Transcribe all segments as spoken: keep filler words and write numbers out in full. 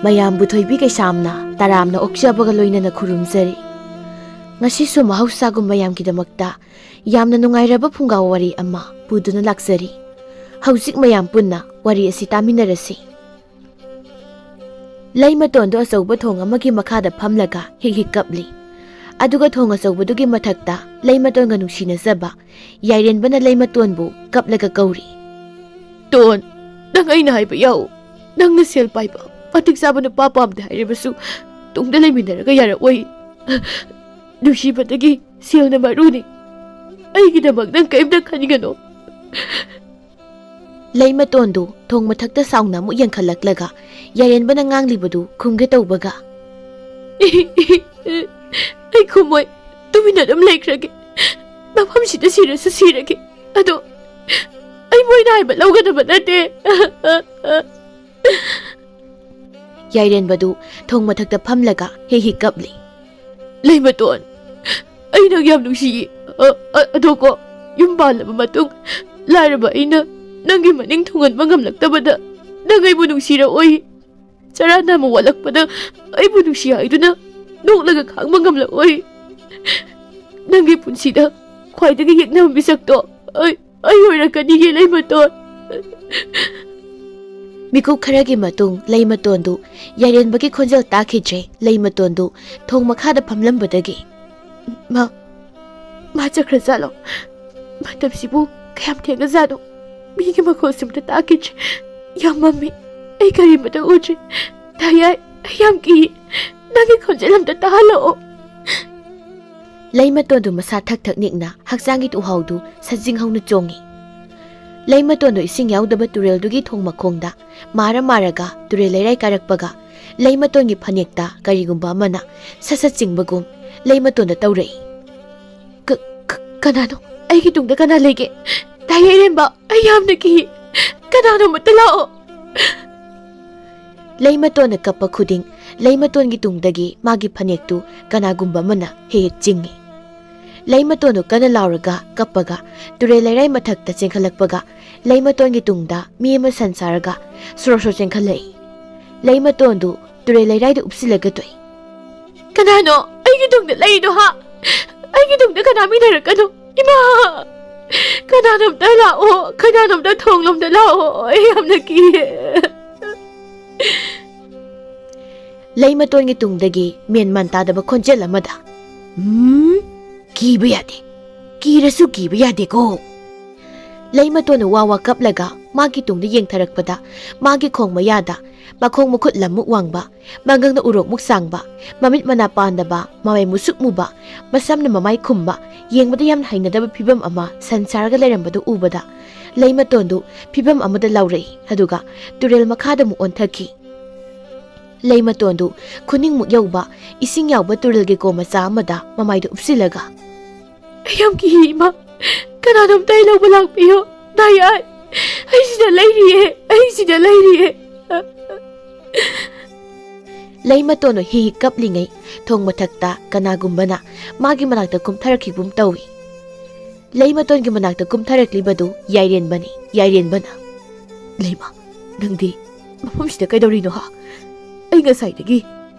ꯃꯌꯥꯝꯕꯨ ꯊꯣꯏꯕꯤ ꯀꯩꯁꯥꯝꯅ ꯇꯔꯥꯝꯅ ꯑꯣꯛꯆꯕꯒ ꯂꯣꯏꯅꯅ ꯈꯨꯔꯨꯝꯖꯔꯤ꯫ ꯉꯁꯤꯁꯨ ꯃꯍꯧꯁꯥꯒꯨꯝ ꯃꯌꯥꯝꯒꯤꯗꯃꯛꯇ ꯌꯥꯝꯅ ꯅꯨꯡꯉꯥꯏꯔꯕ ꯐꯨꯡꯒꯥ ꯋꯥꯔꯤ ꯑꯃ ꯄꯨꯗꯨꯅ ꯂꯥꯛꯆꯔꯤ꯫ ꯍꯧꯖꯤꯛ ꯃꯌꯥꯝ ꯄꯨꯟꯅ ꯋꯥꯔꯤ ꯑꯁꯤ ꯇꯥꯃꯤꯟꯅꯔꯁꯤ꯫ ꯂꯩꯃꯇꯣꯟꯗꯣ ꯑꯆꯧꯕ ꯊꯣꯡ ꯑꯃꯒꯤ ꯃꯈꯥꯗ ꯐꯝꯂꯒ ꯍꯤꯛ ꯍꯤꯛ ꯀꯞꯂꯤ꯫ ꯑꯗꯨꯒ ꯊꯣꯡ ꯑꯆꯧꯕꯗꯨꯒꯤ ꯃꯊꯛꯇ ꯂꯩꯃꯇꯣꯟꯒ ꯅꯨꯡꯁꯤꯅꯖꯕ ꯌꯥꯏꯔꯦꯟꯕꯅ ꯂꯩꯃꯇꯣꯟꯕꯨ ꯀꯞꯂꯒ ꯀꯧꯔꯤ꯫ "ꯇꯣꯟ, ꯅꯪ ꯑꯩꯅ ꯍꯥꯏꯕ ꯌꯥꯎ꯫ ꯅꯪꯅ ꯁꯦꯜ ꯄꯥꯏꯕ, ꯃꯇꯤꯛ ꯆꯥꯕ ꯅꯨꯄꯥ ꯄꯥꯝꯗꯦ ꯍꯥꯏꯔꯕꯁꯨ ꯇꯨꯡꯗ ꯂꯩꯃꯤꯟꯅꯔꯒ ꯌꯥꯔꯛꯑꯣꯏ꯫ ꯅꯨꯡꯁꯤꯕꯗꯒꯤ ꯁꯦꯜꯅ ꯃꯔꯨꯅꯤ꯫ ꯑꯩꯒꯤꯗꯃꯛ ꯅꯪ ꯀꯔꯤꯝꯇ ꯈꯟꯒꯅꯨ꯫" ꯂꯩꯃꯇꯣꯟꯗꯨ ꯊꯣꯡ ꯃꯊꯛꯇ ꯁꯥꯎꯅ ꯑꯃꯨꯛ ꯌꯦꯡꯈꯠꯂꯛꯂꯒ ꯌꯥꯏꯔꯦꯟꯕꯅ ꯉꯥꯡꯂꯤꯕꯗꯨ ꯈꯨꯝꯒꯦ ꯇꯧꯕꯒ, "ꯑꯩ ꯈꯨꯝꯃꯣꯏ꯫ ꯇꯨꯃꯤꯟꯅ ꯑꯗꯨꯝ ꯂꯩꯈ꯭ꯔꯒꯦ꯫ ꯃꯐꯝꯁꯤꯗ ꯁꯤꯔꯁꯨ ꯁꯤꯔꯒꯦ꯫ ꯑꯗꯣ ꯑꯩ ꯃꯣꯏꯅ ꯍꯥꯏꯕ ꯂꯧꯒꯗꯕ ꯅꯠꯇꯦ꯫" ꯌꯥꯏꯔꯦꯟꯕꯗꯨ ꯊꯣꯡ ꯃꯊꯛꯇ ꯐꯝꯂꯒ ꯍꯦꯛ ꯍꯦꯛ ꯀꯞꯂꯤ꯫ "ꯂꯩꯃꯇꯣꯟ, ꯑꯩ ꯅꯪ ꯌꯥꯝ ꯅꯨꯡꯁꯤꯌꯦ꯫ ꯑ, ꯑ, ꯑꯗꯣ ꯀꯣ, ꯌꯨꯝ ꯄꯥꯜꯂꯕ ꯃꯇꯨꯡ ꯂꯥꯏꯔꯕ ꯑꯩꯅ ꯅꯪꯒꯤ ꯃꯅꯤꯡ ꯊꯨꯡꯍꯟꯕ ꯉꯝꯂꯛꯇꯕꯗ ꯅꯪ ꯑꯩꯕꯨ ꯅꯨꯡꯁꯤꯔꯛꯑꯣꯏ꯫ ꯆꯔꯥ ꯅꯥꯝꯃ ꯋꯥꯠꯂꯛꯄꯗ ꯑꯩꯕꯨ ꯅꯨꯡꯁꯤ ꯍꯥꯏꯗꯨꯅ ꯅꯣꯛꯂꯒ ꯈꯥꯡꯕ ꯉꯝꯂꯛꯑꯣꯏ꯫ ꯅꯪꯒꯤ ꯄꯨꯟꯁꯤꯗ ꯈ꯭ꯋꯥꯏꯗꯒꯤ ꯌꯦꯛꯅꯕ ꯃꯤꯁꯛꯇꯣ ꯑꯩ, ꯑꯩ ꯑꯣꯏꯔꯛꯀꯅꯤꯌꯦ, ꯂꯩꯃꯇꯣꯟ꯫" ꯃꯤꯀꯨꯞ ꯈꯔꯒꯤ ꯃꯇꯨꯡ ꯂꯩꯃꯇꯣꯟꯗꯨ ꯌꯥꯏꯔꯦꯟꯕꯒꯤ ꯈꯣꯟꯖꯦꯜ ꯇꯥꯈꯤꯗ꯭ꯔꯦ꯫ ꯂꯩꯃꯇꯣꯟꯗꯨ ꯊꯣꯡ ꯃꯈꯥꯗ ꯐꯝꯂꯝꯕꯗꯒꯤ, "ꯃꯥ, ꯃꯥ ꯆꯠꯈ꯭ꯔꯖꯥꯠꯂꯣ? ꯃꯇꯝꯁꯤꯕꯨ ꯀꯌꯥꯝ ꯊꯦꯡꯉꯖꯥꯠꯅꯣ? ꯃꯤꯒꯤ ꯃꯈꯣꯜꯁꯤ ꯑꯝꯇ ꯇꯥꯈꯤꯗ꯭ꯔꯦ꯫ ꯌꯥꯝ ꯃꯝꯃꯤ꯫ ꯑꯩ ꯀꯔꯤꯃꯇ ꯎꯗ꯭ꯔꯦ꯫ ꯇꯌꯥꯏ, ꯑꯩ ꯌꯥꯝ ꯀꯤ꯫ ꯅꯪꯒꯤ ꯈꯣꯟꯖꯦꯜ ꯑꯝꯇ ꯇꯥꯍꯜꯂꯛꯑꯣ꯫" ꯂꯩꯃꯇꯣꯟꯗꯨ ꯃꯁꯥ ꯊꯛ ꯊꯛ ꯅꯤꯛꯅ ꯍꯛꯆꯥꯡꯒꯤ ꯇꯨꯍꯥꯎꯗꯨ ꯁꯖꯤꯡ ꯍꯧꯅ ꯆꯣꯡꯉꯤ꯫ ꯂꯩꯃꯇꯣꯟꯗꯨ ꯏꯁꯤꯡ ꯌꯥꯎꯗꯕ ꯇꯨꯔꯦꯜꯗꯨꯒꯤ ꯊꯣꯡ ꯃꯈꯣꯡꯗ ꯃꯥꯔ ꯃꯥꯔꯒ ꯇꯨꯔꯦꯜ ꯂꯩꯔꯥꯏ ꯀꯥꯔꯛꯄꯒ ꯂꯩꯃꯇꯣꯟꯒꯤ ꯐꯅꯦꯛꯇ ꯀꯔꯤꯒꯨꯝꯕ ꯑꯃꯅ ꯁꯠ ꯁꯠ ꯆꯤꯡꯕꯒꯨꯝ ꯂꯩꯃꯇꯣꯟꯗ ꯇꯧꯔꯛꯏ꯫ "ꯀ-, ꯀ-, ꯀꯅꯥꯅꯣ? ꯑꯩꯒꯤ ꯇꯨꯡꯗ ꯀꯅꯥ ꯂꯩꯒꯦ? ꯇꯥꯏꯌꯦꯔꯦꯝꯕ, ꯑꯩ ꯌꯥꯝꯅ ꯀꯤ꯫ ꯀꯅꯥꯅꯣ, ꯑꯃꯠꯇ ꯂꯥꯛꯑꯣ꯫" ꯂꯩꯃꯇꯣꯟꯅ ꯀꯞꯄ ꯈꯨꯗꯤꯡ ꯂꯩꯃꯇꯣꯟꯒꯤ ꯇꯨꯡꯗꯒꯤ ꯃꯥꯒꯤ ꯐꯅꯦꯛꯇꯨ ꯀꯅꯥꯒꯨꯝꯕ ꯑꯃꯅ ꯍꯦꯛ ꯍꯦꯛ ꯆꯤꯡꯏ꯫ ꯂꯩꯃꯇꯣꯟꯗꯨ ꯀꯟꯅ ꯂꯥꯎꯔꯒ ꯀꯞꯄꯒ ꯇꯨꯔꯦꯜ ꯂꯩꯔꯥꯏ ꯃꯊꯛꯇ ꯆꯦꯟꯈꯠꯂꯛꯄꯒ ꯂꯩꯃꯇꯣꯟꯒꯤ ꯇꯨꯡꯗ ꯃꯤ ꯑꯃ ꯁꯟ ꯁꯥꯔꯒ ꯁꯣꯔꯣ ꯁꯣꯔꯣ ꯆꯦꯟꯈꯠꯂꯛꯏ꯫ ꯂꯩꯃꯇꯣꯟꯗꯨ ꯇꯨꯔꯦꯜ ꯂꯩꯔꯥꯏꯗ ꯎꯞꯁꯤꯜꯂꯒ ꯇꯣꯛꯏ꯫ "ꯀꯅꯥꯅꯣ ꯑꯩꯒꯤ ꯇꯨꯡꯗ ꯂꯩꯔꯤꯗꯣ, ꯍꯥ? ꯑꯩꯒꯤ ꯇꯨꯡꯗ ꯀꯅꯥꯝ ꯏꯟꯅꯔꯛꯀꯅꯨ, ꯏꯃꯥ! ꯀꯅꯥꯅꯣꯝꯇ ꯂꯥꯛꯑꯣ, ꯀꯅꯥꯅꯣꯝꯇ ꯊꯣꯡꯂꯣꯝꯗ ꯂꯥꯛꯑꯣ, ꯑꯩ ꯌꯥꯝꯅ ꯀꯤꯌꯦ!" ꯂꯩꯃꯇꯣꯟꯒꯤ ꯇꯨꯡꯗꯒꯤ ꯃꯦꯟ ꯃꯥꯟ ꯇꯥꯗꯕ ꯈꯣꯟꯖꯦꯜ ꯑꯃꯗ, "ꯎꯝ, ꯀꯤꯕ ꯌꯥꯗꯦ, ꯀꯤꯔꯁꯨ ꯀꯤꯕ ꯌꯥꯗꯦꯀꯣ!" ꯂꯩꯃꯇꯣꯟꯅ ꯋꯥ ꯋꯥ ꯀꯞꯂꯒ ꯃꯥꯒꯤ ꯇꯨꯡꯗ ꯌꯦꯡꯊꯔꯛꯄꯗ, ꯃꯥꯒꯤ ꯈꯣꯡ ꯃꯌꯥꯗ ꯃꯈꯣꯡ ꯃꯈꯨꯠ ꯂꯝꯃꯨꯛ ꯋꯥꯡꯕ, ꯃꯉꯛꯅ ꯎꯔꯣꯛꯃꯨꯛ ꯁꯥꯡꯕ, ꯃꯃꯤꯠ ꯃꯅꯥ ꯄꯥꯟꯗꯕ, ꯃꯃꯩ ꯃꯨꯁꯨꯛ ꯃꯨꯕ, ꯃꯁꯝꯅ ꯃꯃꯥꯏ ꯈꯨꯝꯕ, ꯌꯦꯡꯕꯗ ꯌꯥꯝꯅ ꯍꯩꯅꯗꯕ ꯐꯤꯕꯝ ꯑꯃ ꯁꯟꯁꯥꯔꯒ ꯂꯩꯔꯝꯕꯗꯨ ꯎꯕꯗ, ꯂꯩꯃꯇꯣꯟꯗꯨ ꯐꯤꯕꯝ ꯑꯃꯗ ꯂꯥꯎꯔꯛꯏ, ꯑꯗꯨꯒ ꯇꯨꯔꯦꯜ ꯃꯈꯥꯗ ꯑꯃꯨꯛ ꯑꯣꯟꯊꯈꯤ꯫ ꯂꯩꯃꯇꯣꯟꯗꯨ ꯈꯨꯅꯤꯡꯃꯨꯛ ꯌꯧꯕ ꯏꯁꯤꯡ ꯌꯥꯎꯕ ꯇꯨꯔꯦꯜꯒꯤ ꯀꯣꯝ ꯃꯆꯥ ꯑꯃꯗ ꯃꯃꯥꯏꯗꯨ ꯎꯞꯁꯤꯜꯂꯒ, "ꯑꯩ ꯌꯥꯝ ꯀꯤꯌꯦ, ꯏꯃꯥ꯫ ꯀꯅꯥꯅꯣꯝꯇ ꯑꯩ ꯂꯧꯕ ꯂꯥꯛꯄꯤꯌꯨ꯫ ꯗꯥꯏ ꯑꯥꯏ, ꯑꯩ ꯁꯤꯗ ꯂꯩꯔꯤꯌꯦ, ꯑꯩ ꯁꯤꯗ ꯂꯩꯔꯤꯌꯦ!" ꯂꯩꯃꯇꯣꯟꯅ ꯍꯤ ꯍꯤ ꯀꯞꯂꯤꯉꯩ ꯊꯣꯡ ꯃꯊꯛꯇ ꯀꯅꯥꯒꯨꯝꯕꯅ ꯃꯥꯒꯤ ꯃꯅꯥꯛꯇ ꯀꯨꯝꯊꯔꯛꯈꯤꯒꯨꯝ ꯇꯧꯏ꯫ ꯂꯩꯃꯇꯣꯟꯒꯤ ꯃꯅꯥꯛꯇ ꯀꯨꯝꯊꯔꯛꯂꯤꯕꯗꯨ ꯌꯥꯏꯔꯦꯟꯕꯅꯤ꯫ ꯌꯥꯏꯔꯦꯟꯕꯅ, "ꯂꯩꯃ, ꯅꯪꯗꯤ ꯃꯐꯝꯁꯤꯗ ꯀꯩꯗꯧꯔꯤꯅꯣ, ꯍꯥ? ꯑꯩ ꯉꯁꯥꯏꯗꯒꯤ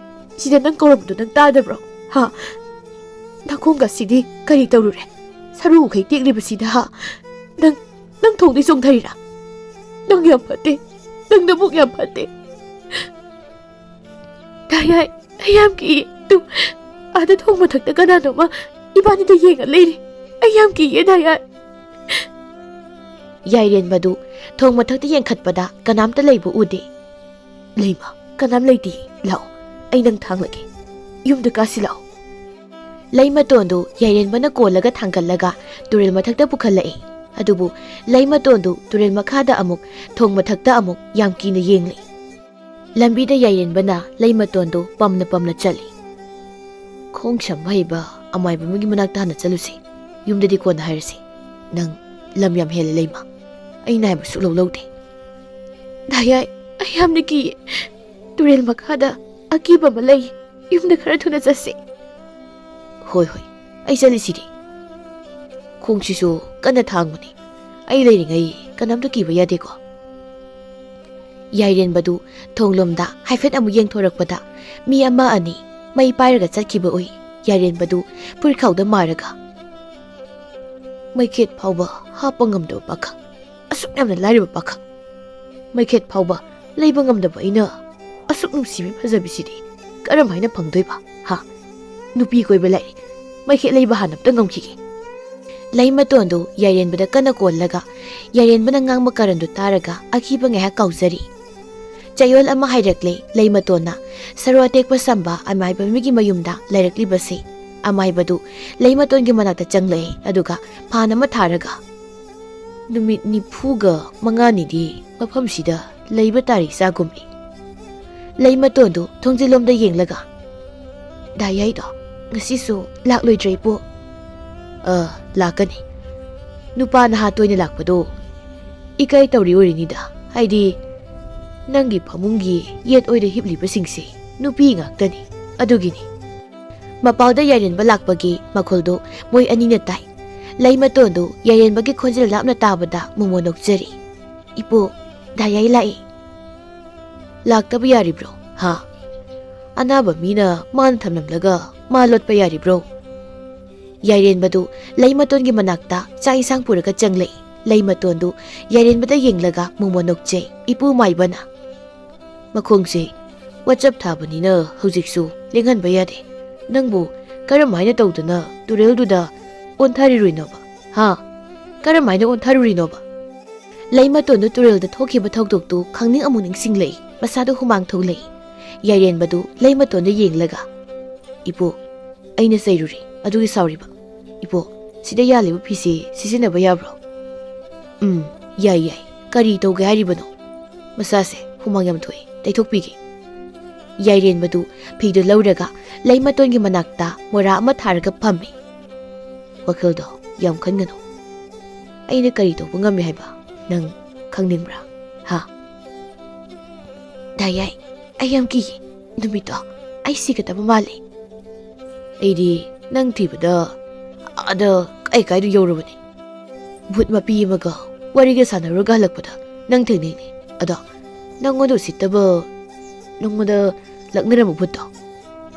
ꯁꯤꯗ ꯅꯪ ꯀꯧꯔꯝꯕꯗꯣ ꯅꯪ ꯇꯥꯗꯕ꯭ꯔꯣ, ꯍꯥ? ꯅꯈꯣꯡꯒ ꯁꯤꯗꯤ ꯀꯔꯤ ꯇꯧꯔꯨꯔꯦ? ꯁꯔꯨ ꯎꯈꯩ ꯇꯦꯛꯂꯤꯕꯁꯤꯗ, ꯍꯥ? ꯅꯪ, ꯅꯪ ꯊꯣꯡꯗꯩ ꯆꯣꯡꯊꯔꯤꯔꯥ? ꯅꯪ ꯌꯥꯝ ꯐꯠꯇꯦ, ꯅꯪ ꯅꯕꯨꯛ ꯌꯥꯝ ꯐꯠꯇꯦ!" "ꯗꯥꯏ ꯑꯥꯏ, ꯑꯩ ꯌꯥꯝ ꯀꯤꯌꯦ꯫ ꯇꯨ, ꯑꯥꯗ ꯊꯣꯡ ꯃꯊꯛꯇ ꯀꯅꯥꯅꯣꯃ ꯏꯕꯥꯅꯤꯗ ꯌꯦꯡꯉ ꯂꯩꯔꯤ꯫ ꯑꯩ ꯌꯥꯝ ꯀꯤꯌꯦ, ꯗꯥꯏ ꯑꯥꯏ!" ꯌꯥꯏꯔꯦꯟꯕꯗꯨ ꯊꯣꯡ ꯃꯊꯛꯇ ꯌꯦꯡꯈꯠꯄꯗ ꯀꯅꯥꯝꯇ ꯂꯩꯕ ꯎꯗꯦ꯫ "ꯂꯩꯃ, ꯀꯅꯥꯝ ꯂꯩꯇꯦ꯫ ꯂꯥꯛꯑꯣ, ꯑꯩ ꯅꯪ ꯊꯥꯡꯂꯒꯦ꯫ ꯌꯨꯝꯗ ꯀꯥꯁꯤ ꯂꯥꯛꯑꯣ꯫" ꯂꯩꯃꯇꯣꯟꯗꯨ ꯌꯥꯏꯔꯦꯟꯕꯅ ꯀꯣꯜꯂꯒ ꯊꯥꯡꯒꯠꯂꯒ ꯇꯨꯔꯦꯜ ꯃꯊꯛꯇ ꯄꯨꯈꯠꯂꯛꯏ꯫ ꯑꯗꯨꯕꯨ ꯂꯩꯃꯇꯣꯟꯗꯨ ꯇꯨꯔꯦꯜ ꯃꯈꯥꯗ ꯑꯃꯨꯛ, ꯊꯣꯡ ꯃꯊꯛꯇ ꯑꯃꯨꯛ ꯌꯥꯝ ꯀꯤꯅ ꯌꯦꯡꯂꯤ꯫ ꯂꯝꯕꯤꯗ ꯌꯥꯏꯔꯦꯟꯕꯅ ꯂꯩꯃꯇꯣꯟꯗꯨ ꯄꯝꯅ ꯄꯝꯅ ꯆꯠꯂꯤ꯫ "ꯈꯣꯡ ꯁꯝꯕ ꯍꯩꯕ ꯑꯃꯥꯏꯕ ꯑꯃꯒꯤ ꯃꯅꯥꯛꯇ ꯍꯥꯟꯅ ꯆꯠꯂꯨꯁꯤ꯫ ꯌꯨꯝꯗꯗꯤ ꯀꯣꯟꯅ ꯍꯥꯏꯔꯁꯤ꯫ ꯅꯪ ꯂꯝ ꯌꯥꯝ ꯍꯦꯜꯂꯦ, ꯂꯩꯃ꯫ ꯑꯩꯅ ꯍꯥꯏꯕ ꯁꯨꯛꯂꯧ ꯂꯧꯗꯦ꯫" "ꯗꯥꯏ ꯑꯥꯏ, ꯑꯩ ꯌꯥꯝꯅ ꯀꯤꯌꯦ꯫ ꯇꯨꯔꯦꯜ ꯃꯈꯥꯗ ꯑꯀꯤꯕ ꯑꯃ ꯂꯩ꯫ ꯌꯨꯝꯗ ꯈꯔ ꯊꯨꯅ ꯆꯠꯁꯤ꯫" "ꯍꯣꯏ, ꯍꯣꯏ, ꯑꯩ ꯆꯠꯂꯤꯁꯤꯗꯤ꯫ ꯈꯣꯡꯁꯤꯁꯨ ꯀꯟꯅ ꯊꯥꯡꯕꯅꯤ꯫ ꯑꯩ ꯂꯩꯔꯤꯉꯩ ꯀꯅꯥꯝꯇ ꯀꯤꯕ ꯌꯥꯗꯦꯀꯣ?" ꯌꯥꯏꯔꯦꯟꯕꯗꯨ ꯊꯣꯡꯂꯣꯝꯗ ꯍꯥꯏꯐꯦꯠ ꯑꯃꯨꯛ ꯌꯦꯡꯊꯣꯔꯛꯄꯗ ꯃꯤ ꯑꯃ ꯑꯅꯤ ꯃꯩ ꯄꯥꯏꯔꯒ ꯆꯠꯈꯤꯕ ꯎꯏ꯫ ꯌꯥꯏꯔꯦꯟꯕꯗꯨ ꯐꯨꯔꯤꯠꯈꯥꯎꯗ ꯃꯥꯔꯒ, "ꯃꯩꯈꯦꯠ ꯐꯥꯎꯕ ꯍꯥꯞꯄ ꯉꯝꯗꯕ ꯄꯥꯈꯪ, ꯑꯁꯨꯛ ꯌꯥꯝꯅ ꯂꯥꯏꯔꯕ ꯄꯥꯈꯪ, ꯃꯩꯈꯦꯠ ꯐꯥꯎꯕ ꯂꯩꯕ ꯉꯝꯗꯕ ꯑꯩꯅ ꯑꯁꯨꯛ ꯅꯨꯡꯁꯤꯕꯤ ꯐꯖꯕꯤꯁꯤꯗꯤ ꯀꯔꯝ ꯍꯥꯏꯅ ꯐꯪꯗꯣꯏꯕ? ꯍꯥ? ꯅꯨꯄꯤ ꯀꯣꯏꯕ ꯂꯥꯏꯔꯤ, ꯃꯩꯈꯦꯠ ꯂꯩꯕ ꯍꯥꯟꯅ ꯑꯝꯇ ꯉꯝꯈꯤꯒꯦ"꯫ ꯂꯩꯃꯇꯣꯟꯗꯨ ꯌꯥꯏꯔꯦꯟꯕꯗ ꯀꯟꯅ ꯀꯣꯜꯂꯒ ꯌꯥꯏꯔꯦꯟꯕꯅ ꯉꯥꯡꯕ ꯀꯔꯟꯗꯨ ꯇꯥꯔꯒ ꯑꯀꯤꯕ ꯉꯥꯏꯍꯥꯛ ꯀꯥꯎꯖꯔꯤ꯫ ꯆꯌꯣꯜ ꯑꯃ ꯍꯥꯏꯔꯛꯂꯦ ꯂꯩꯃꯇꯣꯟꯅ ꯁꯔꯨ ꯑꯇꯦꯛꯄ ꯁꯝꯕ ꯑꯃꯥꯏꯕ ꯃꯤꯒꯤ ꯃꯌꯨꯝꯗ ꯂꯩꯔꯛꯂꯤꯕꯁꯤ꯫ ꯑꯃꯥꯏꯕꯗꯨ ꯂꯩꯃꯇꯣꯟꯒꯤ ꯃꯅꯥꯛꯇ ꯆꯪꯂꯛꯑꯦ, ꯑꯗꯨꯒ ꯐꯥꯟ ꯑꯃ ꯊꯥꯔꯒ, "ꯅꯨꯃꯤꯠ ꯅꯤꯐꯨꯒ ꯃꯉꯥꯅꯤꯗꯤ ꯃꯐꯝꯁꯤꯗ ꯂꯩꯕ ꯇꯥꯔꯤ ꯆꯥꯒꯨꯝꯃꯤ"꯫ ꯂꯩꯃꯇꯣꯟꯗꯨ ꯊꯣꯡꯖꯤꯜꯂꯣꯝꯗ ꯌꯦꯡꯂꯒ, "ꯗꯥ ꯌꯥꯏꯗꯣ ꯉꯁꯤꯁꯨ ꯂꯥꯛꯂꯣꯏꯗ꯭ꯔꯦ ꯏꯄꯨ?" "ꯑ, ꯂꯥꯛꯀꯅꯤ꯫ ꯅꯨꯄꯥ ꯅꯍꯥ ꯇꯣꯏꯅ ꯂꯥꯛꯄꯗꯣ ꯏꯀꯥꯏ ꯇꯧꯔꯤ ꯑꯣꯏꯔꯤꯅꯤꯗ꯫ ꯍꯥꯏꯗꯤ ꯅꯪꯒꯤ ꯐꯃꯨꯡꯒꯤ ꯌꯦꯠ ꯑꯣꯏꯗ ꯍꯤꯞꯂꯤꯕꯁꯤꯡꯁꯦ ꯅꯨꯄꯤ ꯉꯥꯛꯇꯅꯤ, ꯑꯗꯨꯒꯤꯅꯤ"꯫ ꯃꯄꯥꯜꯗ ꯌꯥꯏꯔꯦꯟꯕ ꯂꯥꯛꯄꯒꯤ ꯃꯈꯣꯜꯗꯨ ꯃꯣꯏ ꯑꯅꯤꯅ ꯇꯥꯏ꯫ ꯂꯩꯃꯇꯣꯟꯗꯨ ꯌꯥꯏꯔꯦꯟꯕꯒꯤ ꯈꯣꯟꯖꯦꯜ ꯂꯥꯞꯅ ꯇꯥꯕꯗ ꯃꯣꯃꯣ ꯅꯣꯛꯆꯔꯤ꯫ "ꯏꯄꯨ, ꯗꯥ ꯌꯥꯏ ꯂꯥꯛꯏ"꯫ "ꯂꯥꯛꯇꯕ ꯌꯥꯔꯤꯕ꯭ꯔꯣ? ꯍꯥ? ꯑꯅꯥꯕ ꯃꯤꯅ ꯃꯥꯅ ꯊꯝꯂꯝꯂꯒ ꯃꯥ ꯂꯣꯠꯄ ꯌꯥꯔꯤꯕ꯭ꯔꯣ?" ꯌꯥꯏꯔꯦꯟꯕꯗꯨ ꯂꯩꯃꯇꯣꯟꯒꯤ ꯃꯅꯥꯛꯇ ꯆꯥꯛ ꯏꯟꯁꯥꯡ ꯄꯨꯔꯒ ꯆꯪꯂꯛꯏ꯫ ꯂꯩꯃꯇꯣꯟꯗꯨ ꯌꯥꯏꯔꯦꯟꯕꯗ ꯌꯦꯡꯂꯒ ꯃꯣꯃꯣ ꯅꯣꯛꯆꯩ꯫ ꯏꯄꯨ ꯃꯥꯏꯕꯅ, "ꯃꯈꯣꯡꯁꯦ ꯋꯥꯆꯞ ꯊꯥꯕꯅꯤꯅ ꯍꯧꯖꯤꯛꯁꯨ ꯂꯦꯡꯍꯟꯕ ꯌꯥꯗꯦ꯫ ꯅꯪꯕꯨ ꯀꯔꯝ ꯍꯥꯏꯅ ꯇꯧꯗꯅ ꯇꯨꯔꯦꯜꯗꯨꯗ ꯑꯣꯟꯊꯔꯤꯔꯣꯏꯅꯣꯕ? ꯍꯥ? ꯀꯔꯝ ꯍꯥꯏꯅ ꯑꯣꯟꯊꯔꯨꯔꯤꯅꯣꯕ?" ꯂꯩꯃꯇꯣꯟꯗꯨ ꯇꯨꯔꯦꯜꯗ ꯊꯣꯛꯈꯤꯕ ꯊꯧꯗꯣꯛꯇꯨ ꯈꯪꯅꯤꯡ ꯑꯃꯨꯛ ꯅꯤꯡꯁꯤꯡꯂꯛꯏ꯫ ꯃꯁꯥꯗꯨ ꯍꯨꯃꯥꯡ ꯊꯣꯛꯂꯛꯏ꯫ ꯌꯥꯏꯔꯦꯟꯕꯗꯨ ꯂꯩꯃꯇꯣꯟꯗ ꯌꯦꯡꯂꯒ, "ꯏꯄꯨ, ꯑꯩꯅ ꯆꯩꯔꯨꯔꯦ, ꯑꯗꯨꯒꯤ ꯁꯥꯎꯔꯤꯕ꯫ ꯏꯄꯨ, ꯁꯤꯗ ꯌꯥꯜꯂꯤꯕ ꯐꯤꯁꯦ ꯁꯤꯖꯤꯟꯅꯕ ꯌꯥꯕ꯭ꯔꯣ?" "ꯎꯝ, ꯌꯥꯏ, ꯌꯥꯏ꯫ ꯀꯔꯤ ꯇꯧꯒꯦ ꯍꯥꯏꯔꯤꯕꯅꯣ? ꯃꯁꯥꯁꯦ ꯍꯨꯃꯥꯡ ꯌꯥꯝ ꯊꯣꯛꯏ, ꯇꯩꯊꯣꯛꯄꯤꯒꯦ"꯫ ꯌꯥꯏꯔꯦꯟꯕꯗꯨ ꯐꯤꯗꯨ ꯂꯧꯔꯒ ꯂꯩꯃꯇꯣꯟꯒꯤ ꯃꯅꯥꯛꯇ ꯃꯣꯔꯥ ꯑꯃ ꯊꯥꯔꯒ ꯐꯝꯃꯤ꯫ "ꯋꯥꯈꯜꯗꯣ ꯌꯥꯝ ꯈꯟꯒꯅꯨ꯫ ꯑꯩꯅ ꯀꯔꯤ ꯇꯧꯕ ꯉꯝꯃꯤ ꯍꯥꯏꯕ ꯅꯪ ꯈꯪꯅꯤꯡꯕ꯭ꯔꯥ? ꯍꯥ?" "ꯗꯥ ꯌꯥꯏ, ꯑꯩ ꯌꯥꯝ ꯀꯤꯌꯦ꯫ ꯅꯨꯃꯤꯠꯇꯣ ꯑꯩ ꯁꯤꯒꯗꯕ ꯃꯥꯜꯂꯦ"꯫ "ꯑꯩꯗꯤ ꯅꯪ ꯊꯤꯕꯗ ꯑꯥꯗ ꯀꯥꯏ ꯀꯥꯏꯗ ꯌꯧꯔꯨꯕꯅꯤ꯫ ꯚꯨꯠ ꯃꯄꯤ ꯑꯃꯒ ꯋꯥꯔꯤꯒ ꯁꯥꯟꯅꯔꯨꯔꯒ ꯍꯜꯂꯛꯄꯗ ꯅꯪ ꯊꯦꯡꯅꯩꯅꯦ꯫ ꯑꯗꯣ ꯅꯪꯉꯣꯟꯗ ꯎꯁꯤꯠꯇꯕ, ꯅꯪꯉꯣꯟꯗ ꯂꯛꯅꯔꯝꯕ ꯚꯨꯠꯇꯣ,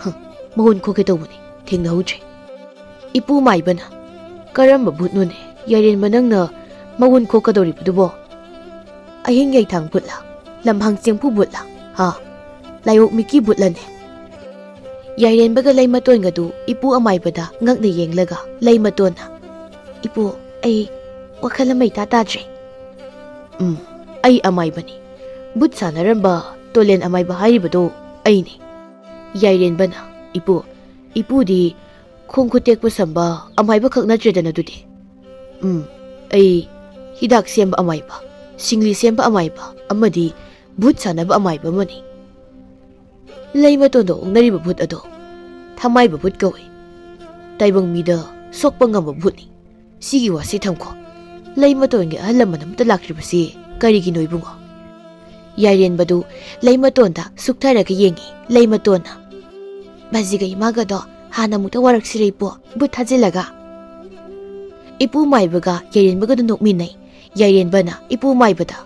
ꯍ, ꯃꯉꯣꯟ ꯈꯣꯛꯀꯦ ꯇꯧꯕꯅꯤ, ꯊꯦꯡꯅꯍꯧꯗ꯭ꯔꯦ꯫ ꯏꯄꯨ ꯃꯥꯏꯕꯅ, "ꯀꯔꯝꯕ ꯚꯨꯠꯅꯣꯅꯦ ꯌꯥꯏꯔꯦꯟꯕ ꯅꯪꯅ ꯃꯉꯣꯟ ꯈꯣꯛꯀꯗꯧꯔꯤꯕꯗꯨꯕꯣ? ꯑꯍꯤꯡ ꯌꯥꯏꯊꯥꯡ ꯚꯨꯠꯂ? ꯂꯝꯍꯥꯡ ꯆꯦꯡꯐꯨ ꯚꯨꯠꯂ? ꯍꯥ? ꯂꯥꯏꯑꯣꯛ ꯃꯤꯀꯤ ꯚꯨꯠꯂꯅꯦ?" ꯌꯥꯏꯔꯦꯟꯕꯒ ꯂꯩꯃꯇꯣꯟꯒꯗꯨ ꯏꯄꯨ ꯑꯃꯥꯏꯕꯗ ꯉꯛꯅ ꯌꯦꯡꯂꯒ ꯂꯩꯃꯇꯣꯟꯅ, "ꯏꯄꯨ, ꯑꯩ ꯋꯥꯈꯜ ꯑꯃ ꯏꯇꯥ ꯇꯥꯗ꯭ꯔꯦ꯫" "ꯎꯝ, ꯑꯩ ꯑꯃꯥꯏꯕꯅꯤ꯫ ꯚꯨꯠ ꯁꯥꯟꯅꯔꯝꯕ ꯇꯣꯂꯦꯟ ꯑꯃꯥꯏꯕ ꯍꯥꯏꯔꯤꯕꯗꯣ ꯑꯩꯅꯤ꯫" ꯌꯥꯏꯔꯦꯟꯕꯅ, "ꯏꯄꯨ, ꯏꯄꯨꯗꯤ ꯈꯣꯡ ꯈꯨꯠ ꯇꯦꯛꯄ ꯁꯝꯕ ꯑꯃꯥꯏꯕ ꯈꯛ ꯅꯠꯇ꯭ꯔꯦꯗꯅ ꯑꯗꯨꯗꯤ?" "ꯎꯝ, ꯑꯩ ꯍꯤꯗꯥꯛ ꯁꯦꯝꯕ ꯑꯃꯥꯏꯕ, ꯁꯤꯡꯂꯤ ꯁꯦꯝꯕ ꯑꯃꯥꯏꯕ ꯑꯃꯗꯤ ꯚꯨꯠ ꯁꯥꯟꯅꯕ ꯑꯃꯥꯏꯕ ꯑꯃꯅꯤ꯫" ꯂꯩꯃꯇꯣꯟꯗ ꯑꯣꯛꯅꯔꯤꯕ ꯚꯨꯠ ꯑꯗꯣ ꯊꯃꯥꯏꯕ ꯚꯨꯠ ꯀꯧꯏ꯫ ꯇꯥꯏꯕꯪ ꯃꯤꯗ ꯁꯣꯛꯄ ꯉꯝꯕ ꯚꯨꯠꯅꯤ꯫ ꯁꯤꯒꯤ ꯋꯥꯁꯤ ꯊꯝꯈꯣ꯫ ꯂꯩꯃꯇꯣꯟꯒꯤ ꯑꯍꯜ ꯂꯃꯟ ꯑꯃꯠꯇ ꯂꯥꯛꯇ꯭ꯔꯤꯕꯁꯤ ꯀꯔꯤꯒꯤꯅꯣ ꯏꯕꯨꯡꯉꯣ? ꯌꯥꯏꯔꯦꯟꯕꯗꯨ ꯂꯩꯃꯇꯣꯟꯗ ꯁꯨꯛꯊꯔꯒ ꯌꯦꯡꯉꯤ꯫ ꯂꯩꯃꯇꯣꯟꯅ, "ꯕꯥꯖꯤꯒ ꯏꯃꯥꯒꯗꯣ ꯍꯥꯟꯅ ꯑꯃꯨꯛꯇ ꯋꯥꯔꯛꯁꯤꯔ ꯏꯄꯨ, ꯚꯨꯠ ꯊꯥꯖꯤꯜꯂꯒ?" ꯏꯄꯨ ꯃꯥꯏꯕꯒ ꯌꯥꯏꯔꯦꯟꯕꯒꯗꯨ ꯅꯣꯛꯃꯤꯟꯅꯩ꯫ ꯌꯥꯏꯔꯦꯟꯕꯅ ꯏꯄꯨ ꯃꯥꯏꯕꯗ,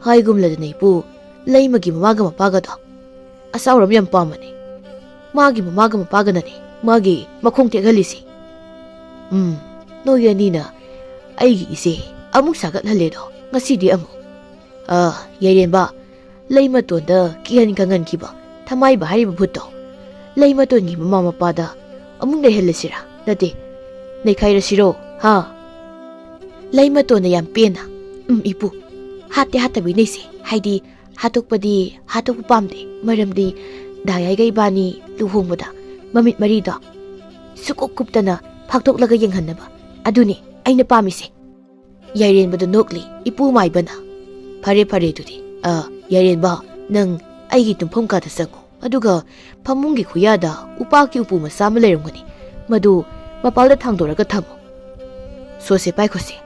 "ꯍꯥꯏꯒꯨꯝꯂꯗꯅ ꯏꯄꯨ, ꯂꯩꯃꯒꯤ ꯃꯃꯥꯒ ꯃꯄꯥꯒꯗꯣ ꯑꯆꯥꯎꯔꯝ ꯌꯥꯝ ꯄꯥꯝꯕꯅꯦ꯫ ꯃꯥꯒꯤ ꯃꯃꯥꯒ ꯃꯄꯥꯒꯅꯅꯦ ꯃꯥꯒꯤ ꯃꯈꯣꯡ ꯇꯦꯛꯍꯜꯂꯤꯁꯦ꯫ ꯎꯝ, ꯅꯣꯏ ꯑꯅꯤꯅ ꯑꯩꯒꯤ ꯏꯆꯦ ꯑꯃꯨꯛ ꯁꯥꯒꯠꯍꯜꯂꯦꯗꯣ ꯉꯁꯤꯗꯤ ꯑꯃꯨꯛ꯫ ꯑ, ꯌꯥꯏꯔꯦꯟꯕ, ꯂꯩꯃꯇꯣꯟꯗ ꯀꯤꯍꯟ ꯈꯪꯍꯟꯈꯤꯕ ꯊꯃꯥꯏꯕ ꯍꯥꯏꯔꯤꯕ ꯚꯨꯠꯇꯣ ꯂꯩꯃꯇꯣꯟꯒꯤ ꯃꯃꯥ ꯃꯄꯥꯗ ꯑꯃꯨꯛ ꯂꯩꯍꯜꯂꯁꯤꯔꯥ? ꯅꯠꯇꯦ, ꯅꯩꯈꯥꯏꯔꯁꯤꯔꯣ? ꯍꯥ?" ꯂꯩꯃꯇꯣꯟꯅ ꯌꯥꯝ ꯄꯦꯟꯅ, "ꯎꯝ, ꯏꯄꯨ, ꯍꯥꯠꯇꯦ ꯍꯥꯠꯇꯕꯤ ꯅꯩꯁꯦ꯫ ꯍꯥꯏꯗꯤ ꯍꯥꯠꯇꯣꯛꯄꯗꯤ ꯍꯥꯠꯇꯣꯛꯄ ꯄꯥꯝꯗꯦ, ꯃꯔꯝꯗꯤ ꯗꯥꯌꯥꯏꯒ ꯏꯕꯥꯅꯤ ꯂꯨꯍꯣꯡꯕꯗ ꯃꯃꯤꯠ ꯃꯔꯤꯗꯣ ꯁꯨꯀꯨꯞ ꯀꯨꯞꯇꯅ ꯐꯥꯛꯇꯣꯛꯂꯒ ꯌꯦꯡꯍꯟꯅꯕ, ꯑꯗꯨꯅꯤ ꯑꯩꯅ ꯄꯥꯝꯃꯤꯁꯦ꯫" ꯌꯥꯏꯔꯦꯟꯕꯗ ꯅꯣꯛꯂꯤ ꯏꯄꯨ ꯃꯥꯏꯕꯅ, "ꯐꯔꯦ, ꯐꯔꯦ, ꯑꯗꯨꯗꯤ, ꯑ, ꯌꯥꯏꯔꯦꯟꯕ, ꯅꯪ ꯑꯩꯒꯤ ꯇꯨꯝꯐꯝ ꯀꯥꯗ ꯆꯪꯉꯨ꯫ ꯑꯗꯨꯒ ꯐꯃꯨꯡꯒꯤ ꯈꯨꯌꯥꯗ ꯎꯄꯥꯛꯀꯤ ꯎꯄꯨ ꯃꯆꯥ ꯑꯃ ꯂꯩꯔꯝꯒꯅꯤ, ꯃꯗꯨ ꯃꯄꯥꯜꯗ ꯊꯥꯡꯗꯣꯔꯒ ꯊꯝꯃꯨ꯫ ꯁꯣꯁꯦ, ꯄꯥꯏꯈꯣꯁꯦ꯫"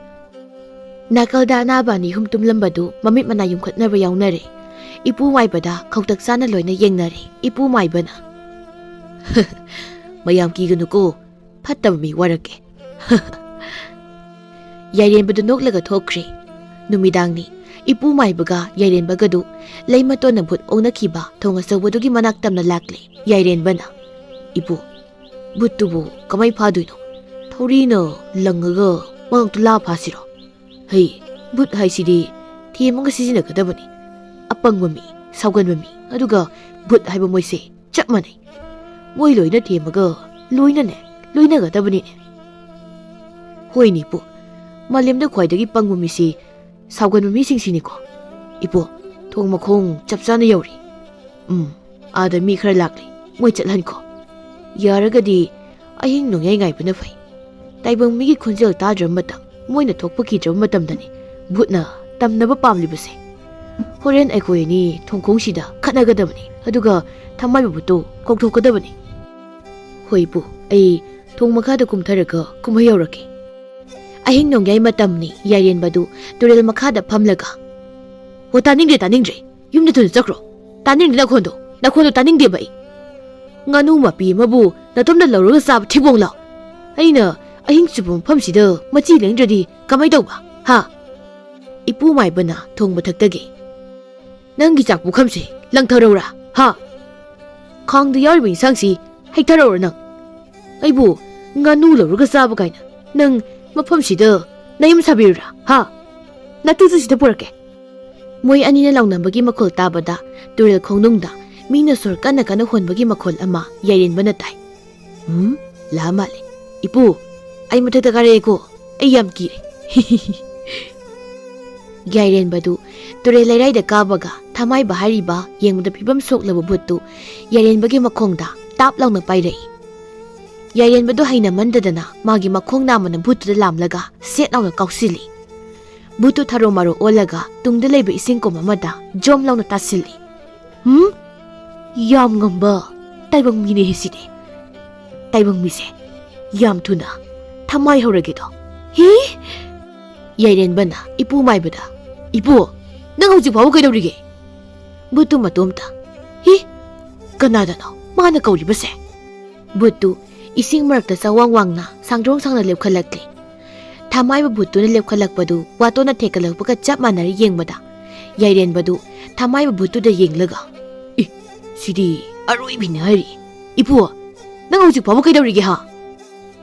ꯅꯥꯀꯜꯗ ꯑꯅꯥꯕ ꯑꯅꯤ ꯑꯍꯨꯝ ꯇꯨꯝꯂꯝꯕꯗꯨ ꯃꯃꯤꯠ ꯃꯅꯥ ꯌꯨꯝꯈꯠꯅꯕ ꯌꯥꯎꯅꯔꯦ꯫ ꯏꯄꯨ ꯃꯥꯏꯕꯗ ꯈꯧꯇꯛ ꯆꯥꯅ ꯂꯣꯏꯅ ꯌꯦꯡꯅꯔꯦ꯫ ꯏꯄꯨ ꯃꯥꯏꯕꯅ, "ꯃꯌꯥꯝ ꯀꯤꯒꯅꯨꯀꯣ, ꯐꯠꯇꯕ ꯃꯤ ꯋꯥꯔꯛꯀꯦ꯫" ꯌꯥꯏꯔꯦꯝꯕꯗꯨ ꯅꯣꯛꯂꯒ ꯊꯣꯛꯈ꯭ꯔꯦ꯫ ꯅꯨꯃꯤꯗꯥꯡꯅꯤ꯫ ꯏꯄꯨ ꯃꯥꯏꯕꯒ ꯌꯥꯏꯔꯦꯟꯕꯒꯗꯨ ꯂꯩꯃꯇꯣꯟꯅ ꯚꯨꯠ ꯑꯣꯛꯅꯈꯤꯕ ꯊꯣꯡ ꯑꯆꯧꯕꯗꯨꯒꯤ ꯃꯅꯥꯛ ꯇꯝꯅ ꯂꯥꯛꯂꯦ꯫ ꯌꯥꯏꯔꯦꯟꯕꯅ, "ꯏꯄꯨ, ꯚꯨꯠꯇꯨꯕꯨ ꯀꯃꯥꯏ ꯐꯥꯗꯣꯏꯅꯣ? ꯊꯧꯔꯤꯅ ꯂꯪꯉꯒ ꯃꯉꯛꯇꯨ ꯂꯥ ꯐꯥꯁꯤꯔꯣ? ꯍꯩ, ꯚꯨꯠ ꯍꯥꯏꯁꯤꯗꯤ ꯊꯦꯝꯃꯒ ꯁꯤꯖꯤꯟꯅꯒꯗꯕꯅꯤ꯫ ꯑꯄꯪꯕ ꯃꯤ, ꯁꯥꯎꯒꯟꯕ ꯃꯤ, ꯑꯗꯨꯒ ꯚꯨꯠ ꯍꯥꯏꯕ ꯃꯣꯏꯁꯦ ꯆꯞ ꯃꯥꯟꯅꯩ꯫ ꯃꯣꯏ ꯂꯣꯏꯅ ꯊꯦꯝꯃꯒ ꯂꯣꯏꯅꯅꯦ, ꯂꯣꯏꯅꯒꯗꯕꯅꯤꯅꯦ꯫" "ꯍꯣꯏꯅꯦ ꯏꯄꯨ, ꯃꯥꯂꯦꯝꯗ ꯈ꯭ꯋꯥꯏꯗꯒꯤ ꯄꯪꯕ ꯃꯤꯁꯤ ꯁꯥꯎꯒꯟꯕ ꯃꯤꯁꯤꯡꯁꯤꯅꯤꯀꯣ꯫ ꯏꯄꯨ, ꯊꯣꯡ ꯃꯈꯣꯡ ꯆꯞ ꯆꯥꯅ ꯌꯧꯔꯤ꯫ ꯎꯝ, ꯑꯥꯗ ꯃꯤ ꯈꯔ ꯂꯥꯛꯂꯤ, ꯃꯣꯏ ꯆꯠꯍꯟꯈꯣ꯫ ꯌꯥꯔꯒꯗꯤ ꯑꯍꯤꯡ ꯅꯣꯡꯌꯥꯏ ꯉꯥꯏꯕꯅ ꯐꯩ꯫ ꯇꯥꯏꯕꯪ ꯃꯤꯒꯤ ꯈꯣꯟꯖꯦꯜ ꯇꯥꯗ꯭ꯔꯕ ꯃꯇꯝ, ꯃꯣꯏꯅ ꯊꯣꯛꯄ ꯀꯤꯗ꯭ꯔꯕ ꯃꯇꯝꯗꯅꯤ ꯚꯨꯠꯅ ꯇꯝꯅꯕ ꯄꯥꯝꯂꯤꯕꯁꯦ꯫ ꯍꯣꯔꯦꯟ ꯑꯩꯈꯣꯏ ꯑꯅꯤ ꯊꯣꯡꯈꯣꯡꯁꯤꯗ ꯈꯠꯅꯒꯗꯕꯅꯤ, ꯑꯗꯨꯒ ꯊꯃꯥꯏꯕ ꯚꯨꯠꯇꯨ ꯀꯧꯊꯣꯛꯀꯗꯕꯅꯤ꯫" "ꯍꯣꯏ ꯏꯄꯨ, ꯑꯩ ꯊꯣꯡ ꯃꯈꯥꯗ ꯀꯨꯝꯊꯔꯒ ꯀꯨꯝꯍꯩ ꯍꯧꯔꯛꯀꯦ꯫" ꯑꯍꯤꯡ ꯅꯣꯡꯌꯥꯏ ꯃꯇꯝꯅꯤ꯫ ꯌꯥꯏꯔꯦꯟꯕꯗꯨ ꯇꯨꯔꯦꯜ ꯃꯈꯥꯗ ꯐꯝꯂꯒ, "ꯍꯣ, ꯇꯥꯅꯤꯡꯗ꯭ꯔꯦ, ꯇꯥꯅꯤꯡꯗ꯭ꯔꯦ꯫ ꯌꯨꯝꯗ ꯊꯨꯅ ꯆꯠꯈ꯭ꯔꯣ꯫ ꯇꯥꯅꯤꯡꯗ꯭ꯔꯦ ꯅꯈꯣꯟꯗꯣ, ꯅꯈꯣꯟꯗꯣ ꯇꯥꯅꯤꯡꯗꯦꯕ ꯑꯩ꯫ ꯉꯥꯅꯨ ꯃꯄꯤ ꯑꯃꯕꯨ ꯅꯇꯣꯝꯗ ꯂꯧꯔꯒ ꯆꯥꯕ ꯊꯤꯕꯣꯡ ꯂꯥꯎ꯫ ꯑꯩꯅ ꯑꯍꯤꯡ ꯆꯨꯞꯄ ꯃꯐꯝꯁꯤꯗ ꯃꯆꯤ ꯂꯦꯡꯗ꯭ꯔꯗꯤ ꯀꯃꯥꯏ ꯇꯧꯕ, ꯍꯥ?" ꯏꯄꯨ ꯃꯥꯏꯕꯅ ꯊꯣꯡ ꯃꯊꯛꯇꯒꯤ, "ꯅꯪꯒꯤ ꯆꯥꯛ ꯄꯨꯈꯝꯁꯦ ꯂꯪꯊꯔꯧꯔꯥ, ꯍꯥ? ꯈꯥꯡꯗ ꯌꯥꯎꯔꯤꯕ ꯏꯟꯁꯥꯡꯁꯤ ꯍꯩꯊꯔꯧꯔꯥ ꯅꯪ? ꯑꯩꯕꯨ ꯉꯥꯅꯨ ꯂꯧꯔꯒ ꯆꯥꯕ ꯀꯥꯏꯅ ꯅꯪ ꯃꯐꯝꯁꯤꯗ ꯅꯌꯨꯝ ꯁꯥꯕꯤꯔꯨꯔꯥ, ꯍꯥ? ꯅꯇꯨꯁꯨ ꯁꯤꯗ ꯄꯨꯔꯛꯀꯦ꯫" ꯃꯣꯏ ꯑꯅꯤꯅ ꯂꯥꯎꯅꯕꯒꯤ ꯃꯈꯣꯜ ꯇꯥꯕꯗ ꯇꯨꯔꯦꯜ ꯈꯣꯡꯅꯨꯡꯗ ꯃꯤꯅ ꯁꯣꯔ ꯀꯟꯅ ꯀꯟꯅ ꯍꯣꯟꯕꯒꯤ ꯃꯈꯣꯜ ꯑꯃ ꯌꯥꯏꯔꯦꯟꯕꯅ ꯇꯥꯏ꯫ "ꯎꯝ, ꯂꯥꯛꯑ ꯃꯥꯜꯂꯦ꯫ ꯏꯄꯨ, ꯑꯩ ꯃꯊꯛꯇ ꯀꯥꯔꯛꯑꯦꯀꯣ, ꯑꯩ ꯌꯥꯝ ꯀꯤꯔꯦ꯫" ꯌꯥꯏꯔꯦꯟꯕꯗꯨ ꯇꯨꯔꯦꯜ ꯂꯩꯔꯥꯏꯗ ꯀꯥꯕꯒ ꯊꯃꯥꯏꯕ ꯍꯥꯏꯔꯤꯕ ꯌꯦꯡꯕꯗ ꯐꯤꯕꯝ ꯁꯣꯛꯂꯕ ꯚꯨꯠꯇꯨ ꯌꯥꯏꯔꯦꯟꯕꯒꯤ ꯃꯈꯣꯡꯗ ꯇꯥꯞ ꯂꯥꯎꯅ ꯄꯥꯏꯔꯛꯏ꯫ ꯌꯥꯏꯔꯦꯟꯕꯗꯨ ꯍꯩꯅꯃꯟꯗꯗꯅ ꯃꯥꯒꯤ ꯃꯈꯣꯡ ꯅꯥꯝꯃꯅ ꯚꯨꯠꯇꯨꯗ ꯂꯥꯝꯂꯒ ꯁꯦꯠ ꯂꯥꯎꯅ ꯀꯥꯎꯁꯤꯜꯂꯤ꯫ ꯚꯨꯠꯇꯨ ꯊꯔꯣ ꯃꯥꯔꯣ ꯑꯣꯜꯂꯒ ꯇꯨꯡꯗ ꯂꯩꯕ ꯏꯁꯤꯡ ꯀꯣꯝ ꯑꯃꯗ ꯖꯣꯝ ꯂꯥꯎꯅ ꯇꯥꯁꯤꯜꯂꯤ꯫ "ꯍꯨꯝ? ꯌꯥꯝ ꯉꯝꯕ ꯇꯥꯏꯕꯪ ꯃꯤꯅꯦ ꯁꯤꯗꯤ꯫ ꯇꯥꯏꯕꯪ ꯃꯤꯁꯦ ꯌꯥꯝ ꯊꯨꯅ ꯊꯃꯥꯏ ꯍꯧꯔꯒꯦꯗꯣ꯫ ꯍꯤ!" ꯌꯥꯏꯔꯦꯟꯕꯅ ꯏꯄꯨ ꯃꯥꯏꯕꯗ, "ꯏꯄꯨ, ꯅꯪ ꯍꯧꯖꯤꯛ ꯐꯥꯎꯕ ꯀꯩꯗꯧꯔꯤꯒꯦ?" ꯚꯨꯠꯇꯨ ꯃꯇꯣꯝꯇ, "ꯍꯤ! ꯀꯅꯥꯗꯅꯣ ꯃꯥꯅ ꯀꯧꯔꯤꯕꯁꯦ?" ꯚꯨꯠꯇꯨ ꯏꯁꯤꯡ ꯃꯔꯛꯇ ꯆꯋꯥꯡ ꯋꯥꯡꯅ ꯁꯥꯡꯗ꯭ꯔꯣꯡ ꯁꯥꯡꯅ ꯂꯦꯞꯈꯠꯂꯛꯂꯦ꯫ ꯊꯃꯥꯏꯕ ꯚꯨꯠꯇꯨꯅ ꯂꯦꯞꯈꯠꯂꯛꯄꯗꯨ ꯋꯥꯇꯣꯟꯅ ꯊꯦꯛꯀꯠꯂꯛꯄꯒ ꯆꯞ ꯃꯥꯟꯅꯔ ꯌꯦꯡꯕꯗ, ꯌꯥꯏꯔꯦꯟꯕꯗꯨ ꯊꯃꯥꯏꯕ ꯚꯨꯠꯇꯨꯗ ꯌꯦꯡꯂꯒ, "ꯏ, ꯁꯤꯗꯤ ꯑꯔꯣꯏꯕꯤꯅꯤ ꯍꯥꯏꯔꯤ꯫ ꯏꯄꯨ, ꯅꯪ ꯍꯧꯖꯤꯛ ꯐꯥꯎꯕ ꯀꯩꯗꯧꯔꯤꯒꯦ, ꯍꯥ?"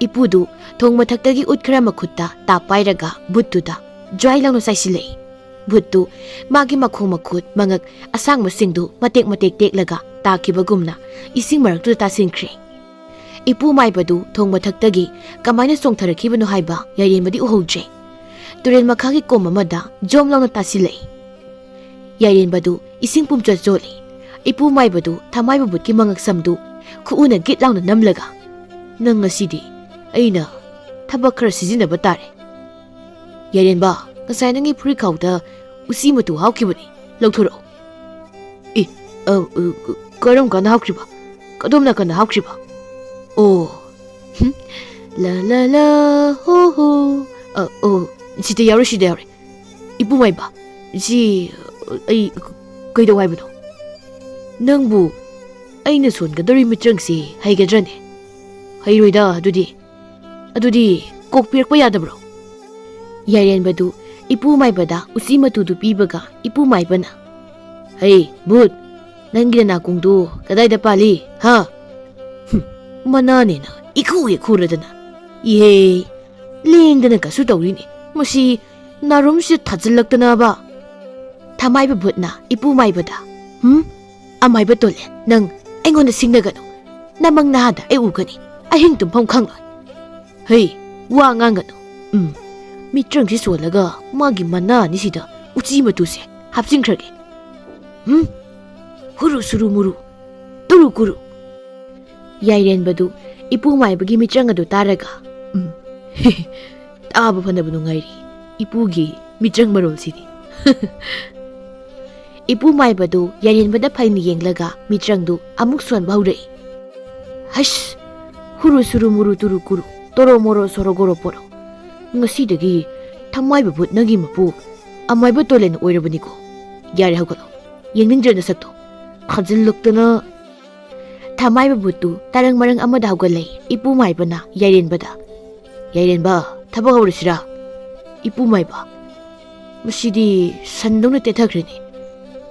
ꯏꯄꯨꯗꯨ ꯊꯣꯡ ꯃꯊꯛꯇꯒꯤ ꯎꯠ ꯈꯔ ꯃꯈꯨꯠꯇ ꯇꯥꯞ ꯄꯥꯏꯔꯒ ꯚꯨꯠꯇꯨꯗ ꯖ꯭ꯋꯥꯏ ꯂꯥꯎꯅ ꯆꯥꯏꯁꯤꯜꯂꯛꯏ꯫ ꯚꯨꯠꯇꯨ ꯃꯥꯒꯤ ꯃꯈꯣꯡ ꯃꯈꯨꯠ ꯃꯉꯛ ꯑꯁꯥꯡꯕꯁꯤꯡꯗꯨ ꯃꯇꯦꯛ ꯃꯇꯦꯛ ꯇꯦꯛꯂꯒ ꯇꯥꯈꯤꯕꯒꯨꯝꯅ ꯏꯁꯤꯡ ꯃꯔꯛꯇꯨꯗ ꯇꯥꯁꯤꯟꯈ꯭ꯔꯦ꯫ ꯏꯄꯨ ꯃꯥꯏꯕꯗꯨ ꯊꯣꯡ ꯃꯊꯛꯇꯒꯤ ꯀꯃꯥꯏꯅ ꯆꯣꯡꯊꯔꯛꯈꯤꯕꯅꯣ ꯍꯥꯏꯕ ꯌꯥꯏꯔꯦꯟꯕꯗꯤ ꯎꯍꯧꯗ꯭ꯔꯦ꯫ ꯇꯨꯔꯦꯜ ꯃꯈꯥꯒꯤ ꯀꯣꯝ ꯑꯃꯗ ꯖꯣꯝ ꯂꯥꯎꯅ ꯇꯥꯁꯤꯜꯂꯛꯏ꯫ ꯌꯥꯏꯔꯦꯟꯕꯗꯨ ꯏꯁꯤꯡ ꯄꯨꯝꯆꯣꯠ ꯆꯣꯠꯂꯤ꯫ ꯏꯄꯨ ꯃꯥꯏꯕꯗꯨ ꯊꯃꯥꯏꯕ ꯚꯨꯠꯀꯤ ꯃꯉꯛꯁꯝꯗꯨ ꯈꯨꯎꯅ ꯒꯤꯠ ꯂꯥꯎꯅ ꯅꯝꯂꯒ, "ꯅꯪ ꯉꯁꯤꯗꯤ ꯑꯩꯅ ꯊꯕꯛ ꯈꯔ ꯁꯤꯖꯤꯟꯅꯕ ꯇꯥꯔꯦ꯫ ꯌꯥꯏꯔꯦꯟꯕ, ꯉꯁꯥꯏ ꯅꯪꯒꯤ ꯐꯨꯔꯤꯠꯈꯥꯎꯗ ꯎꯆꯤ ꯃꯇꯨ ꯍꯥꯞꯈꯤꯕꯅꯤ, ꯂꯧꯊꯣꯔꯛꯑꯣ꯫" "ꯏ, ꯑ, ꯑ, ꯀꯔꯝ ꯀꯥꯟꯗ ꯍꯥꯞꯈ꯭ꯔꯤꯕ? ꯀꯗꯣꯝ ꯅꯥꯀꯟꯗ ꯍꯥꯞꯈ꯭ꯔꯤꯕ? ꯑꯣ, ꯍꯨꯝ, ꯂ, ꯂ, ꯂ, ꯍꯣ, ꯍꯣ, ꯑ, ꯑꯣ, ꯁꯤꯗ ꯌꯥꯎꯔꯦ, ꯁꯤꯗ ꯌꯥꯎꯔꯦ꯫ ꯏꯄꯨ ꯃꯥꯏꯕ, ꯁꯤ, ꯑꯩ ꯀꯩꯗꯧ ꯍꯥꯏꯕꯅꯣ? ꯅꯪꯕꯨ ꯑꯩꯅ ꯁꯣꯟꯒꯗꯧꯔꯤ ꯃꯤꯇ꯭ꯔꯪꯁꯤ ꯍꯩꯒꯗ꯭ꯔꯅꯦ?" "ꯍꯩꯔꯣꯏꯗ, ꯑꯗꯨꯗꯤ꯫ ꯑꯗꯨꯗꯤ ꯀꯣꯛꯄꯤꯔꯛꯄ ꯌꯥꯗꯕ꯭ꯔꯣ?" ꯌꯥꯏꯔꯦꯟꯕꯗꯨ ꯏꯄꯨ ꯃꯥꯏꯕꯗ ꯎꯆꯤ ꯃꯇꯨꯗꯨ ꯄꯤꯕꯒ ꯏꯄꯨ ꯃꯥꯏꯕꯅ, "ꯍꯩ, ꯚꯨꯠ, ꯅꯪꯒꯤ ꯅꯅꯥꯀꯣꯡꯗꯨ ꯀꯗꯥꯏꯗ ꯄꯥꯜꯂꯤ, ꯍꯥ? ꯍꯨꯝ, ꯃꯅꯥꯅꯦꯅ ꯏꯈꯨ ꯍꯦꯛ ꯈꯨꯔꯗꯅ꯫ ꯏꯍꯦ, ꯂꯦꯡꯗꯅ ꯀꯁꯨ ꯇꯧꯔꯤꯅꯤ꯫ ꯃꯁꯤ ꯅꯥꯔꯨꯝꯁꯤꯗ ꯊꯥꯖꯤꯜꯂꯛꯇꯅꯕ꯫" ꯊꯃꯥꯏꯕ ꯚꯨꯠꯅ ꯏꯄꯨ ꯃꯥꯏꯕꯗ, "ꯍꯨꯝ? ꯑꯃꯥꯏꯕ ꯇꯣꯂꯦ, ꯅꯪ ꯑꯩꯉꯣꯟꯗ ꯁꯤꯡꯅꯒꯅꯨ꯫ ꯅꯃꯪ ꯅꯍꯥꯗ ꯑꯩ ꯎꯒꯅꯤ꯫ ꯑꯍꯤꯡ ꯇꯨꯝꯐꯝ ꯈꯪꯂꯣꯏ꯫ ꯍꯩ, ꯋꯥ ꯉꯥꯡꯒꯅꯨ꯫ ꯎꯝ, ꯃꯤꯇ꯭ꯔꯪꯁꯤ ꯁꯣꯜꯂꯒ ꯃꯥꯒꯤ ꯃꯅꯥ ꯑꯅꯤꯁꯤꯗ ꯎꯆꯤ ꯃꯇꯨꯁꯦ ꯍꯥꯞꯆꯤꯟꯈ꯭ꯔꯒꯦ꯫ ꯎꯝ, ꯍꯨꯔꯨ ꯁꯨꯔꯨ ꯃꯨꯔꯨ, ꯇꯨꯔꯨ ꯀꯨꯔꯨ꯫" ꯌꯥꯏꯔꯦꯟꯕꯗꯨ ꯏꯄꯨ ꯃꯥꯏꯕꯒꯤ ꯃꯤꯇ꯭ꯔꯪ ꯑꯗꯨ ꯇꯥꯔꯒ, "ꯎꯝ, ꯇꯥꯕ ꯐꯅꯕ ꯅꯨꯡꯉꯥꯏꯔꯤ ꯏꯄꯨꯒꯤ ꯃꯤꯇ꯭ꯔꯪ ꯃꯔꯣꯜꯁꯤꯗꯤ꯫" ꯏꯄꯨ ꯃꯥꯏꯕꯗꯨ ꯌꯥꯏꯔꯦꯟꯕꯗ ꯐꯩꯅ ꯌꯦꯡꯂꯒ ꯃꯤꯇ꯭ꯔꯪꯗꯨ ꯑꯃꯨꯛ ꯁꯣꯟꯕ ꯍꯧꯔꯛꯏ꯫ "ꯍꯩꯁ! ꯍꯨꯔꯨ ꯁꯨꯔꯨ ꯃꯨꯔꯨ ꯇꯨꯔꯨ ꯀꯨꯔꯨ, ꯇꯣꯔꯣ ꯃꯣꯔꯣ ꯁꯣꯔꯣ ꯒꯣꯔꯣ ꯄꯣꯔꯣ꯫ ꯉꯁꯤꯗꯒꯤ ꯊꯃꯥꯏꯕ ꯚꯨꯠ ꯅꯪꯒꯤ ꯃꯄꯨ ꯑꯃꯥꯏꯕ ꯇꯣꯂꯦꯟ ꯑꯣꯏꯔꯕꯅꯤꯀꯣ꯫ ꯌꯥꯔꯦ, ꯍꯧꯒꯠꯂꯣ꯫ ꯌꯦꯡꯅꯤꯡꯗ꯭ꯔꯦ ꯅꯁꯛꯇꯣ꯫ ꯊꯥꯖꯤꯜꯂꯛꯇꯅ꯫" ꯊꯃꯥꯏꯕ ꯚꯨꯠꯇꯨ ꯇꯔꯪ ꯃꯔꯪ ꯑꯃꯗ ꯍꯧꯒꯠꯂꯛꯏ꯫ ꯏꯄꯨ ꯃꯥꯏꯕꯅ ꯌꯥꯏꯔꯦꯟꯕꯗ, "ꯌꯥꯏꯔꯦꯟꯕ, ꯊꯕꯛ ꯍꯧꯔꯁꯤꯔꯥ? ꯏꯄꯨ ꯃꯥꯏꯕ, ꯃꯁꯤꯗꯤ ꯁꯟꯗꯧꯅ ꯇꯦꯊꯈ꯭ꯔꯦꯅꯦ꯫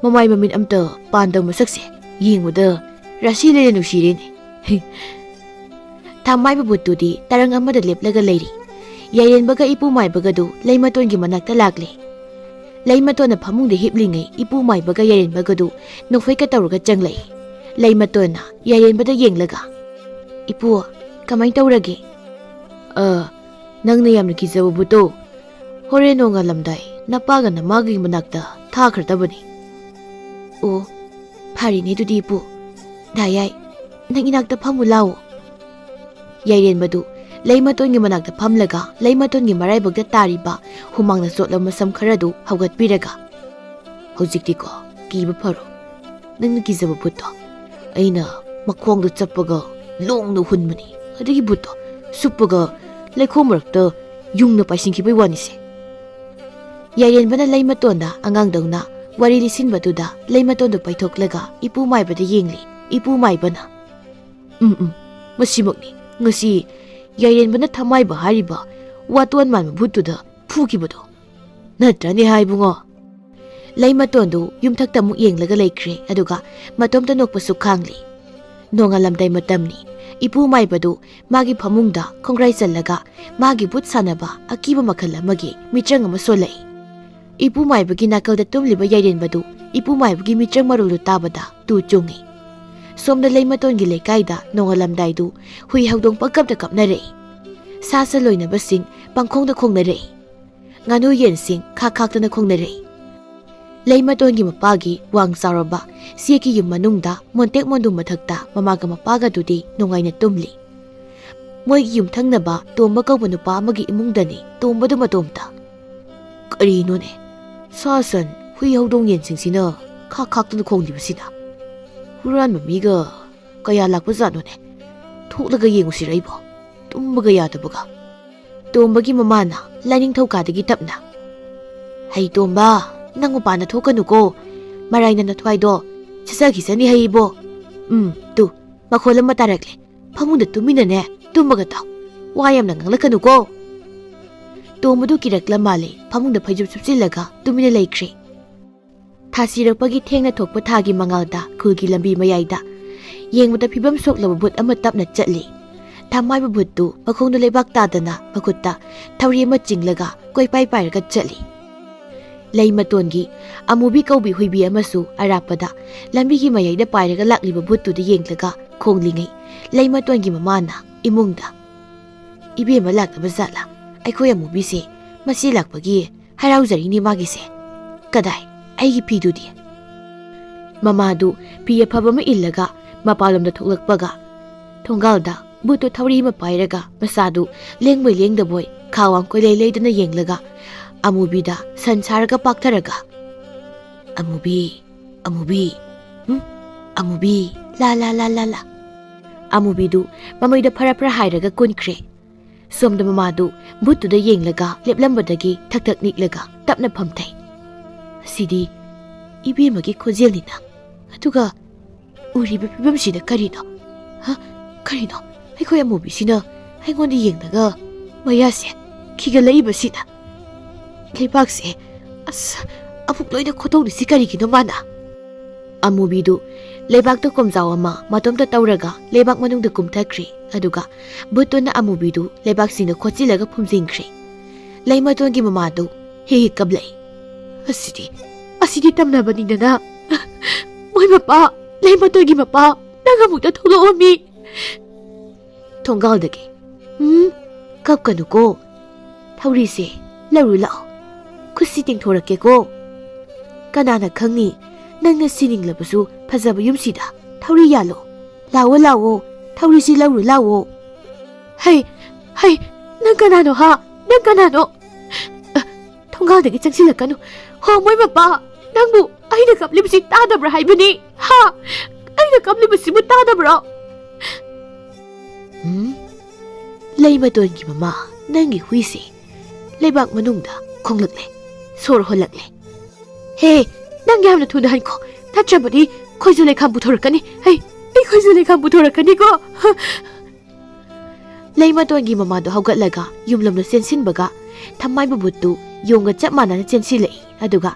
ꯃꯃꯥꯏ ꯃꯃꯤꯠ ꯑꯝꯇ ꯄꯥꯟꯗꯕ ꯃꯁꯛꯁꯦ ꯌꯦꯡꯕꯗ ꯔꯥꯁꯤ ꯂꯩꯅ ꯅꯨꯡꯁꯤꯔꯦꯅꯦ꯫ ꯊꯃꯥꯏꯕ ꯕꯨꯠꯇꯨꯗꯤ ꯇꯔꯪ ꯑꯃꯗ ꯂꯦꯞꯂꯒ ꯂꯩꯔꯤ꯫ ꯌꯥꯏꯔꯦꯟꯕꯒ ꯏꯄꯨ ꯃꯥꯏꯕꯒꯗꯨ ꯂꯩꯃꯇꯣꯟꯒꯤ ꯃꯅꯥꯛꯇ ꯂꯥꯛꯂꯦ꯫ ꯂꯩꯃꯇꯣꯟꯅ ꯐꯃꯨꯡꯗ ꯍꯤꯞꯂꯤꯉꯩ ꯏꯄꯨ ꯃꯥꯏꯕꯒ ꯌꯥꯏꯔꯦꯟꯕꯒꯗꯨ ꯅꯣꯛꯐꯦꯠꯀ ꯇꯧꯔꯒ ꯆꯪꯂꯛꯏ꯫ ꯂꯩꯃꯇꯣꯟꯅ ꯌꯥꯏꯔꯦꯟꯕꯗ ꯌꯦꯡꯂꯒ, "ꯏꯄꯨ, ꯀꯃꯥꯏ ꯇꯧꯔꯒꯦ?" "ꯑ, ꯅꯪꯅ ꯌꯥꯝꯅ ꯀꯤꯖꯕ ꯕꯨꯠꯇꯣ ꯍꯣꯔꯦꯟ ꯅꯣꯡꯉꯥꯜꯂꯝꯗꯥꯏ ꯅꯄꯥꯒ ꯅꯃꯥꯒꯤ ꯃꯅꯥꯛꯇ ꯊꯥꯈ꯭ꯔꯗꯕꯅꯤ꯫" "ꯑꯣ, ꯐꯔꯦꯅꯦ ꯑꯗꯨꯗꯤ ꯏꯄꯨ꯫ ꯗꯥ ꯌꯥꯏ, ꯅꯪ ꯏꯅꯥꯛꯇ ꯐꯝꯃꯨ ꯂꯥꯎ꯫" ꯌꯥꯏꯔꯦꯟꯕꯗꯨ ꯂꯩꯃꯇꯣꯟꯒꯤ ꯃꯅꯥꯛꯇ ꯐꯝꯂꯒ ꯂꯩꯃꯇꯣꯟꯒꯤ ꯃꯔꯥꯏꯕꯛꯇ ꯇꯥꯔꯤꯕ ꯍꯨꯃꯥꯡꯅ ꯆꯣꯠꯂꯕ ꯃꯁꯝ ꯈꯔꯗꯨ ꯍꯧꯒꯠꯄꯤꯔꯒ, "ꯍꯧꯖꯤꯛꯇꯤꯀꯣ ꯀꯤꯕ ꯐꯔꯣ꯫ ꯅꯪꯅ ꯀꯤꯖꯕ ꯕꯨꯠꯇꯣ ꯑꯩꯅ ꯃꯈꯣꯡꯗ ꯆꯞꯄꯒ ꯂꯣꯡꯅ ꯍꯨꯟꯕꯅꯤ꯫ ꯑꯗꯨꯒꯤ ꯕꯨꯠꯇꯣ ꯁꯨꯞꯄꯒ ꯂꯩꯈꯣꯝ ꯃꯔꯛꯇ ꯌꯨꯡꯅ ꯄꯥꯏꯁꯤꯟꯈꯤꯕꯩ ꯋꯥꯅꯤꯁꯦ꯫" ꯌꯥꯏꯔꯦꯟꯕꯅ ꯂꯩꯃꯇꯣꯟꯗ ꯑꯉꯥꯡꯗꯧꯅ ꯋꯥꯔꯤ ꯂꯤꯁꯤꯟꯕꯗꯨꯗ ꯂꯩꯃꯇꯣꯟꯗꯨ ꯄꯥꯏꯊꯣꯛꯂꯒ ꯏꯄꯨ ꯃꯥꯏꯕꯗ ꯌꯦꯡꯂꯤ꯫ ꯏꯄꯨ ꯃꯥꯏꯕꯅ, "ꯎꯝ, ꯎꯝ, ꯃꯁꯤꯃꯛꯅꯤ ꯉꯁꯤ ꯌꯥꯏꯔꯦꯟꯕꯅ ꯊꯃꯥꯏꯕ ꯍꯥꯏꯔꯤꯕ ꯋꯥꯇꯣꯟ ꯃꯥꯟꯕ ꯕꯨꯠꯇꯨꯗ ꯐꯨꯈꯤꯕꯗꯣ꯫ ꯅꯠꯇ꯭ꯔꯅꯦ ꯍꯥ, ꯏꯕꯨꯡꯉꯣ?" ꯂꯩꯃꯇꯣꯟꯗꯨ ꯌꯨꯝꯊꯛꯇ ꯑꯃꯨꯛ ꯌꯦꯡꯂꯒ ꯂꯩꯈ꯭ꯔꯦ, ꯑꯗꯨꯒ ꯃꯇꯣꯝꯇ ꯅꯣꯛꯄꯁꯨ ꯈꯥꯡꯂꯤ꯫ ꯅꯣꯡꯉꯥꯜꯂꯝꯗꯥꯏ ꯃꯇꯝꯅꯤ꯫ ꯏꯄꯨ ꯃꯥꯏꯕꯗꯨ ꯃꯥꯒꯤ ꯐꯃꯨꯡꯗ ꯈꯣꯡꯒ꯭ꯔꯥꯏ ꯆꯜꯂꯒ ꯃꯥꯒꯤ ꯕꯨꯠ ꯁꯥꯟꯅꯕ ꯑꯀꯤꯕ ꯃꯈꯜ ꯑꯃꯒꯤ ꯃꯤꯇ꯭ꯔꯪ ꯑꯃ ꯁꯣꯜꯂꯛꯏ꯫ ꯏꯄꯨ ꯃꯥꯏꯕꯒꯤ ꯅꯥꯀꯜꯗ ꯇꯨꯝꯂꯤꯕ ꯌꯥꯏꯔꯦꯟꯕꯗꯨ ꯏꯄꯨ ꯃꯥꯏꯕꯒꯤ ꯃꯤꯇ꯭ꯔꯪ ꯃꯔꯣꯜꯗꯨ ꯇꯥꯕꯗ ꯇꯨ ꯆꯨꯡꯏ꯫ ꯁꯣꯝꯗ ꯂꯩꯃꯇꯣꯟꯒꯤ ꯂꯩꯀꯥꯏꯗ ꯅꯣꯡꯉꯥꯜꯂꯝꯗꯥꯏꯗꯨ ꯍꯨꯏ ꯍꯧꯗꯣꯡ ꯄꯪꯀꯞꯇ ꯀꯞꯅꯔꯛꯏ꯫ ꯁꯥ ꯁꯟ ꯂꯣꯏꯅꯕꯁꯤꯡ ꯄꯪꯈꯣꯡꯗ ꯈꯣꯡꯅꯔꯛꯏ꯫ ꯉꯥꯅꯨ ꯌꯦꯟꯁꯤꯡ ꯈꯥꯛ ꯈꯥꯛꯇꯅ ꯈꯣꯡꯅꯔꯛꯏ꯫ ꯂꯩꯃꯇꯣꯟꯒꯤ ꯃꯄꯥꯒꯤ ꯋꯥꯡ ꯆꯥꯎꯔꯕ ꯆꯦꯛꯀꯤ ꯌꯨꯝ ꯃꯅꯨꯡꯗ ꯃꯣꯟꯇꯦꯛ ꯃꯣꯟꯗꯨ ꯃꯊꯛꯇ ꯃꯃꯥꯒ ꯃꯄꯥꯒꯗꯨꯗꯤ ꯅꯨꯡꯉꯥꯏꯅ ꯇꯨꯝꯂꯤ꯫ ꯃꯣꯏꯒꯤ ꯌꯨꯝꯊꯪꯅꯕ ꯇꯣꯝꯕ ꯀꯧꯕ ꯅꯨꯄꯥ ꯑꯃꯒꯤ ꯏꯃꯨꯡꯗꯅꯤ ꯇꯣꯝꯕꯗꯨ ꯃꯇꯣꯝꯇ꯫ "ꯀꯔꯤꯅꯣꯅꯦ, ꯁꯥ ꯁꯟ, ꯍꯨꯏ ꯍꯧꯗꯣꯡ ꯌꯦꯟꯁꯤꯡꯁꯤꯅ ꯈꯥꯛ ꯈꯥꯛꯇꯅ ꯈꯣꯡꯂꯤꯕꯁꯤꯅ? ꯍꯨꯔꯥꯟꯕ ꯃꯤꯒ ꯀꯌꯥ ꯂꯥꯛꯄ ꯖꯥꯠꯅꯣꯅꯦ? ꯊꯣꯛꯂꯒ ꯌꯦꯡꯉꯨꯁꯤꯔ ꯑꯩꯕꯣ? ꯇꯨꯝꯕꯒ ꯌꯥꯗꯕꯒ꯫" ꯇꯣꯝꯕꯒꯤ ꯃꯃꯥꯅ ꯂꯥꯏꯅꯤꯡꯊꯧꯀꯥꯗꯒꯤ ꯇꯞꯅ, "ꯍꯩ ꯇꯣꯝꯕ, ꯅꯪ ꯃꯄꯥꯟꯗ ꯊꯣꯛꯀꯅꯨꯀꯣ꯫ ꯃꯔꯥꯏꯅ ꯅꯊ꯭ꯋꯥꯏꯗꯣ ꯆꯠꯆꯈꯤꯁꯅꯤ ꯍꯩ ꯏꯕꯣ꯫ ꯎꯝ, ꯇꯨ, ꯃꯈꯣꯜ ꯑꯃ ꯇꯥꯔꯛꯂꯦ꯫ ꯐꯃꯨꯡꯗ ꯇꯨꯃꯤꯟꯅꯅꯦ ꯇꯨꯝꯃꯒ ꯇꯥꯎ꯫ ꯋꯥ ꯌꯥꯝꯅ ꯉꯥꯡꯂꯛꯀꯅꯨꯀꯣ꯫" ꯇꯣꯝꯕꯗꯨ ꯀꯤꯔꯛꯂ ꯃꯥꯜꯂꯦ, ꯐꯃꯨꯡꯗ ꯐꯩꯖꯨꯞ ꯁꯨꯞꯆꯤꯜꯂꯒ ꯇꯨꯃꯤꯟꯅ ꯂꯩꯈ꯭ꯔꯦ꯫ ꯊꯥ ꯁꯤꯔꯛꯄꯒꯤ ꯊꯦꯡꯅ ꯊꯣꯛꯄ ꯊꯥꯒꯤ ꯃꯉꯥꯜꯗ ꯈꯨꯜꯒꯤ ꯂꯝꯕꯤ ꯃꯌꯥꯏꯗ ꯌꯦꯡꯕꯗ ꯐꯤꯕꯝ ꯁꯣꯛꯂꯕ ꯚꯨꯠ ꯑꯃ ꯇꯞꯅ ꯆꯠꯂꯤ꯫ ꯊꯥꯃꯥꯏꯕ ꯚꯨꯠꯇꯨ ꯃꯈꯣꯡꯗ ꯂꯩꯕꯥꯛ ꯇꯥꯗꯅ ꯃꯈꯨꯠꯇ ꯊꯧꯔꯤ ꯑꯃ ꯆꯤꯡꯂꯒ ꯀꯣꯏꯄꯥꯏ ꯄꯥꯏꯔꯒ ꯆꯠꯂꯤ꯫ ꯂꯩ ꯃꯇꯣꯟꯒꯤ ꯑꯃꯨꯕꯤ ꯀꯧꯕꯤ ꯍꯨꯏꯕꯤ ꯑꯃꯁꯨ ꯑꯔꯥꯞꯄꯗ ꯂꯝꯕꯤꯒꯤ ꯃꯌꯥꯏꯗ ꯄꯥꯏꯔꯒ ꯂꯥꯛꯂꯤꯕ ꯚꯨꯠꯇꯨꯗ ꯌꯦꯡꯂꯒ ꯈꯣꯡꯂꯤꯉꯩ, ꯂꯩ ꯃꯇꯣꯟꯒꯤ ꯃꯃꯥꯅ ꯏꯃꯨꯡꯗ, "ꯏꯕꯦꯝꯃ ꯂꯥꯛꯇꯕ ꯖꯥꯠꯂꯥ? ꯑꯩꯈꯣꯏ ꯑꯃꯨꯕꯤꯁꯦ ꯃꯆꯦ ꯂꯥꯛꯄꯒꯤ ꯍꯔꯥꯎꯖꯔꯤꯅꯤ ꯃꯥꯒꯤꯁꯦ꯫ ꯀꯗꯥꯏ, ꯑꯩꯒꯤ ꯐꯤꯗꯨꯗꯤ?" ꯃꯃꯥꯗꯨ ꯐꯤ ꯑꯐꯕ ꯑꯃ ꯏꯜꯂꯒ ꯃꯄꯥꯟꯂꯣꯝꯗ ꯊꯣꯛꯂꯛꯄꯒ, ꯊꯣꯡꯒꯥꯜꯗ ꯚꯨꯠꯇꯨ ꯊꯧꯔꯤ ꯑꯃ ꯄꯥꯏꯔꯒ ꯃꯆꯥꯗꯨ ꯂꯦꯡꯕꯣꯏ ꯂꯦꯡꯗꯕꯣꯏ ꯈꯥꯋꯥꯡ ꯀꯣꯏꯂꯩ ꯂꯩꯗꯨꯅ ꯌꯦꯡꯂꯒ ꯑꯃꯨꯕꯤꯗ ꯁꯟ ꯁꯥꯔꯒ ꯄꯥꯛꯊꯔꯒ, "ꯑꯃꯨꯕꯤ, ꯑꯃꯨꯕꯤ, ꯎꯝ, ꯑꯃꯨꯕꯤ, ꯂꯥ ꯂꯥ ꯂꯥ ꯂꯥ ꯂꯥ"꯫ ꯑꯃꯨꯕꯤꯗꯨ ꯃꯃꯩꯗ ꯐꯔ ꯐꯔ ꯍꯥꯏꯔꯒ ꯀꯨꯟꯈ꯭ꯔꯦ꯫ ꯁꯣꯝꯗ ꯃꯃꯥꯗꯨ ꯚꯨꯠꯇꯨꯗ ꯌꯦꯡꯂꯒ ꯂꯦꯞꯂꯝꯕꯗꯒꯤ ꯊꯛ ꯊꯛ ꯅꯤꯛꯂꯒ ꯇꯞꯅ ꯐꯝꯊꯩ꯫ "ꯑꯁꯤꯗꯤ ꯏꯕꯦꯝꯃꯒꯤ ꯈꯣꯟꯖꯦꯜꯅꯤꯅ꯫ ꯑꯗꯨꯒ ꯎꯔꯤꯕ ꯐꯤꯕꯝꯁꯤꯅ ꯀꯔꯤꯅꯣ? ꯍ? ꯀꯔꯤꯅꯣ? ꯑꯩꯈꯣꯏ ꯑꯃꯨꯕꯤꯁꯤꯅ ꯑꯩꯉꯣꯟꯗ ꯌꯦꯡꯂꯒ ꯃꯌꯥꯁꯦ ꯈꯤꯒꯠꯂꯛꯏꯕꯁꯤꯅ? ꯂꯩꯕꯥꯛꯁꯦ, ꯑꯁ, ꯑꯃꯨꯛ ꯂꯣꯏꯅ ꯈꯣꯠꯇꯣꯛꯂꯤꯁꯤ ꯀꯔꯤꯒꯤꯅꯣ ꯃꯥꯅ?" ꯑꯃꯨꯕꯤꯗꯨ ꯂꯩꯕꯥꯛꯇ ꯀꯣꯝꯖꯥꯎ ꯑꯃ ꯃꯇꯣꯝꯇ ꯇꯧꯔꯒ ꯂꯩꯕꯥꯛ ꯃꯅꯨꯡꯗ ꯀꯨꯝꯊꯈ꯭ꯔꯦ꯫ ꯑꯗꯨꯒ ꯚꯨꯠꯇꯨꯅ ꯑꯃꯨꯕꯤꯗꯨ ꯂꯩꯕꯥꯛꯁꯤꯡꯅ ꯈꯣꯠꯆꯤꯜꯂꯒ ꯐꯨꯝꯖꯤꯟꯈ꯭ꯔꯦ꯫ ꯂꯩꯃꯇꯣꯟꯒꯤ ꯃꯃꯥꯗꯨ ꯍꯦꯛ ꯍꯦꯛ ꯀꯞꯂꯛꯏ꯫ "ꯑꯁꯤꯗꯤ, ꯑꯁꯤꯗꯤ ꯇꯝꯅꯕꯅꯤꯗꯅ꯫ ꯃꯣꯏ ꯃꯄꯥ, ꯂꯩꯃꯇꯣꯟꯒꯤ ꯃꯄꯥ, ꯅꯪ ꯑꯃꯨꯛꯇ ꯊꯣꯛꯂꯛꯑꯣ ꯃꯤ!" ꯊꯣꯡꯒꯥꯜꯗꯒꯤ, "ꯎꯝ, ꯀꯞꯀꯅꯨꯀꯣ꯫ ꯊꯧꯔꯤꯁꯦ ꯂꯧꯔꯨ ꯂꯥꯛꯑꯣ꯫ ꯈꯨꯠꯁꯤ ꯇꯤꯡꯊꯣꯔꯛꯀꯦꯀꯣ꯫ ꯀꯅꯥꯅ ꯈꯪꯅꯤ, ꯅꯪꯅ ꯁꯤꯅꯤꯡꯂꯕꯁꯨ ꯐꯖꯕ ꯌꯨꯝꯁꯤꯗ ꯊꯧꯔꯤ ꯌꯥꯜꯂꯣ꯫ ꯂꯥꯛꯑꯣ, ꯂꯥꯛꯑꯣ, ꯊꯧꯔꯤꯁꯤ ꯂꯧꯔꯨ ꯂꯥꯛꯑꯣ꯫" "ꯍꯩ, ꯍꯩ, ꯅꯪ ꯀꯅꯥꯅꯣ ꯍꯥ? ꯅꯪ ꯀꯅꯥꯅꯣ?" "ꯑ, ꯊꯣꯡꯒꯥꯜꯗꯒꯤ ꯆꯪꯁꯤꯜꯂꯛꯀꯅꯨ꯫ ꯍꯣ, ꯃꯣꯏ ꯃꯄꯥ, ꯅꯪꯕꯨ ꯑꯩꯅ ꯀꯞꯂꯤꯕꯁꯤ ꯇꯥꯗꯕ꯭ꯔꯥ ꯍꯥꯏꯕꯅꯤ? ꯍꯥ? ꯑꯩꯅ ꯀꯞꯂꯤꯕꯁꯤꯕꯨ ꯇꯥꯗꯕ꯭ꯔꯣ?" "ꯎꯝ? ꯂꯩꯃꯇꯣꯟꯒꯤ ꯃꯃꯥ, ꯅꯪꯒꯤ ꯍꯨꯏꯁꯦ ꯂꯩꯕꯥꯛ ꯃꯅꯨꯡꯗ ꯈꯣꯡꯂꯛꯂꯦ, ꯁꯣꯔ ꯍꯣꯜꯂꯛꯂꯦ꯫ ꯍꯦ, ꯅꯪ ꯌꯥꯝꯅ ꯊꯨꯅ ꯍꯟꯈꯣ, ꯅꯠꯇ꯭ꯔꯕꯗꯤ ꯈꯣꯏꯖꯨ ꯂꯩꯈꯥꯝ ꯄꯨꯊꯣꯔꯛꯀꯅꯤ꯫ ꯍꯩ, ꯑꯩ ꯈꯣꯏꯖꯨ ꯂꯩꯈꯥꯝ ꯄꯨꯊꯣꯔꯛꯀꯅꯤꯀꯣ꯫" ꯂꯩꯃꯇꯣꯟꯒꯤ ꯃꯃꯥꯗꯨ ꯍꯧꯒꯠꯂꯒ ꯌꯨꯝꯂꯣꯝꯗ ꯆꯦꯟꯁꯤꯟꯕꯒ, ꯊꯝꯃꯥꯏ ꯕꯨꯕꯨꯠꯇꯨ ꯌꯣꯡꯒ ꯆꯞ ꯃꯥꯟꯅꯅ ꯆꯦꯟꯁꯤꯜꯂꯛꯏ꯫ ꯑꯗꯨꯒ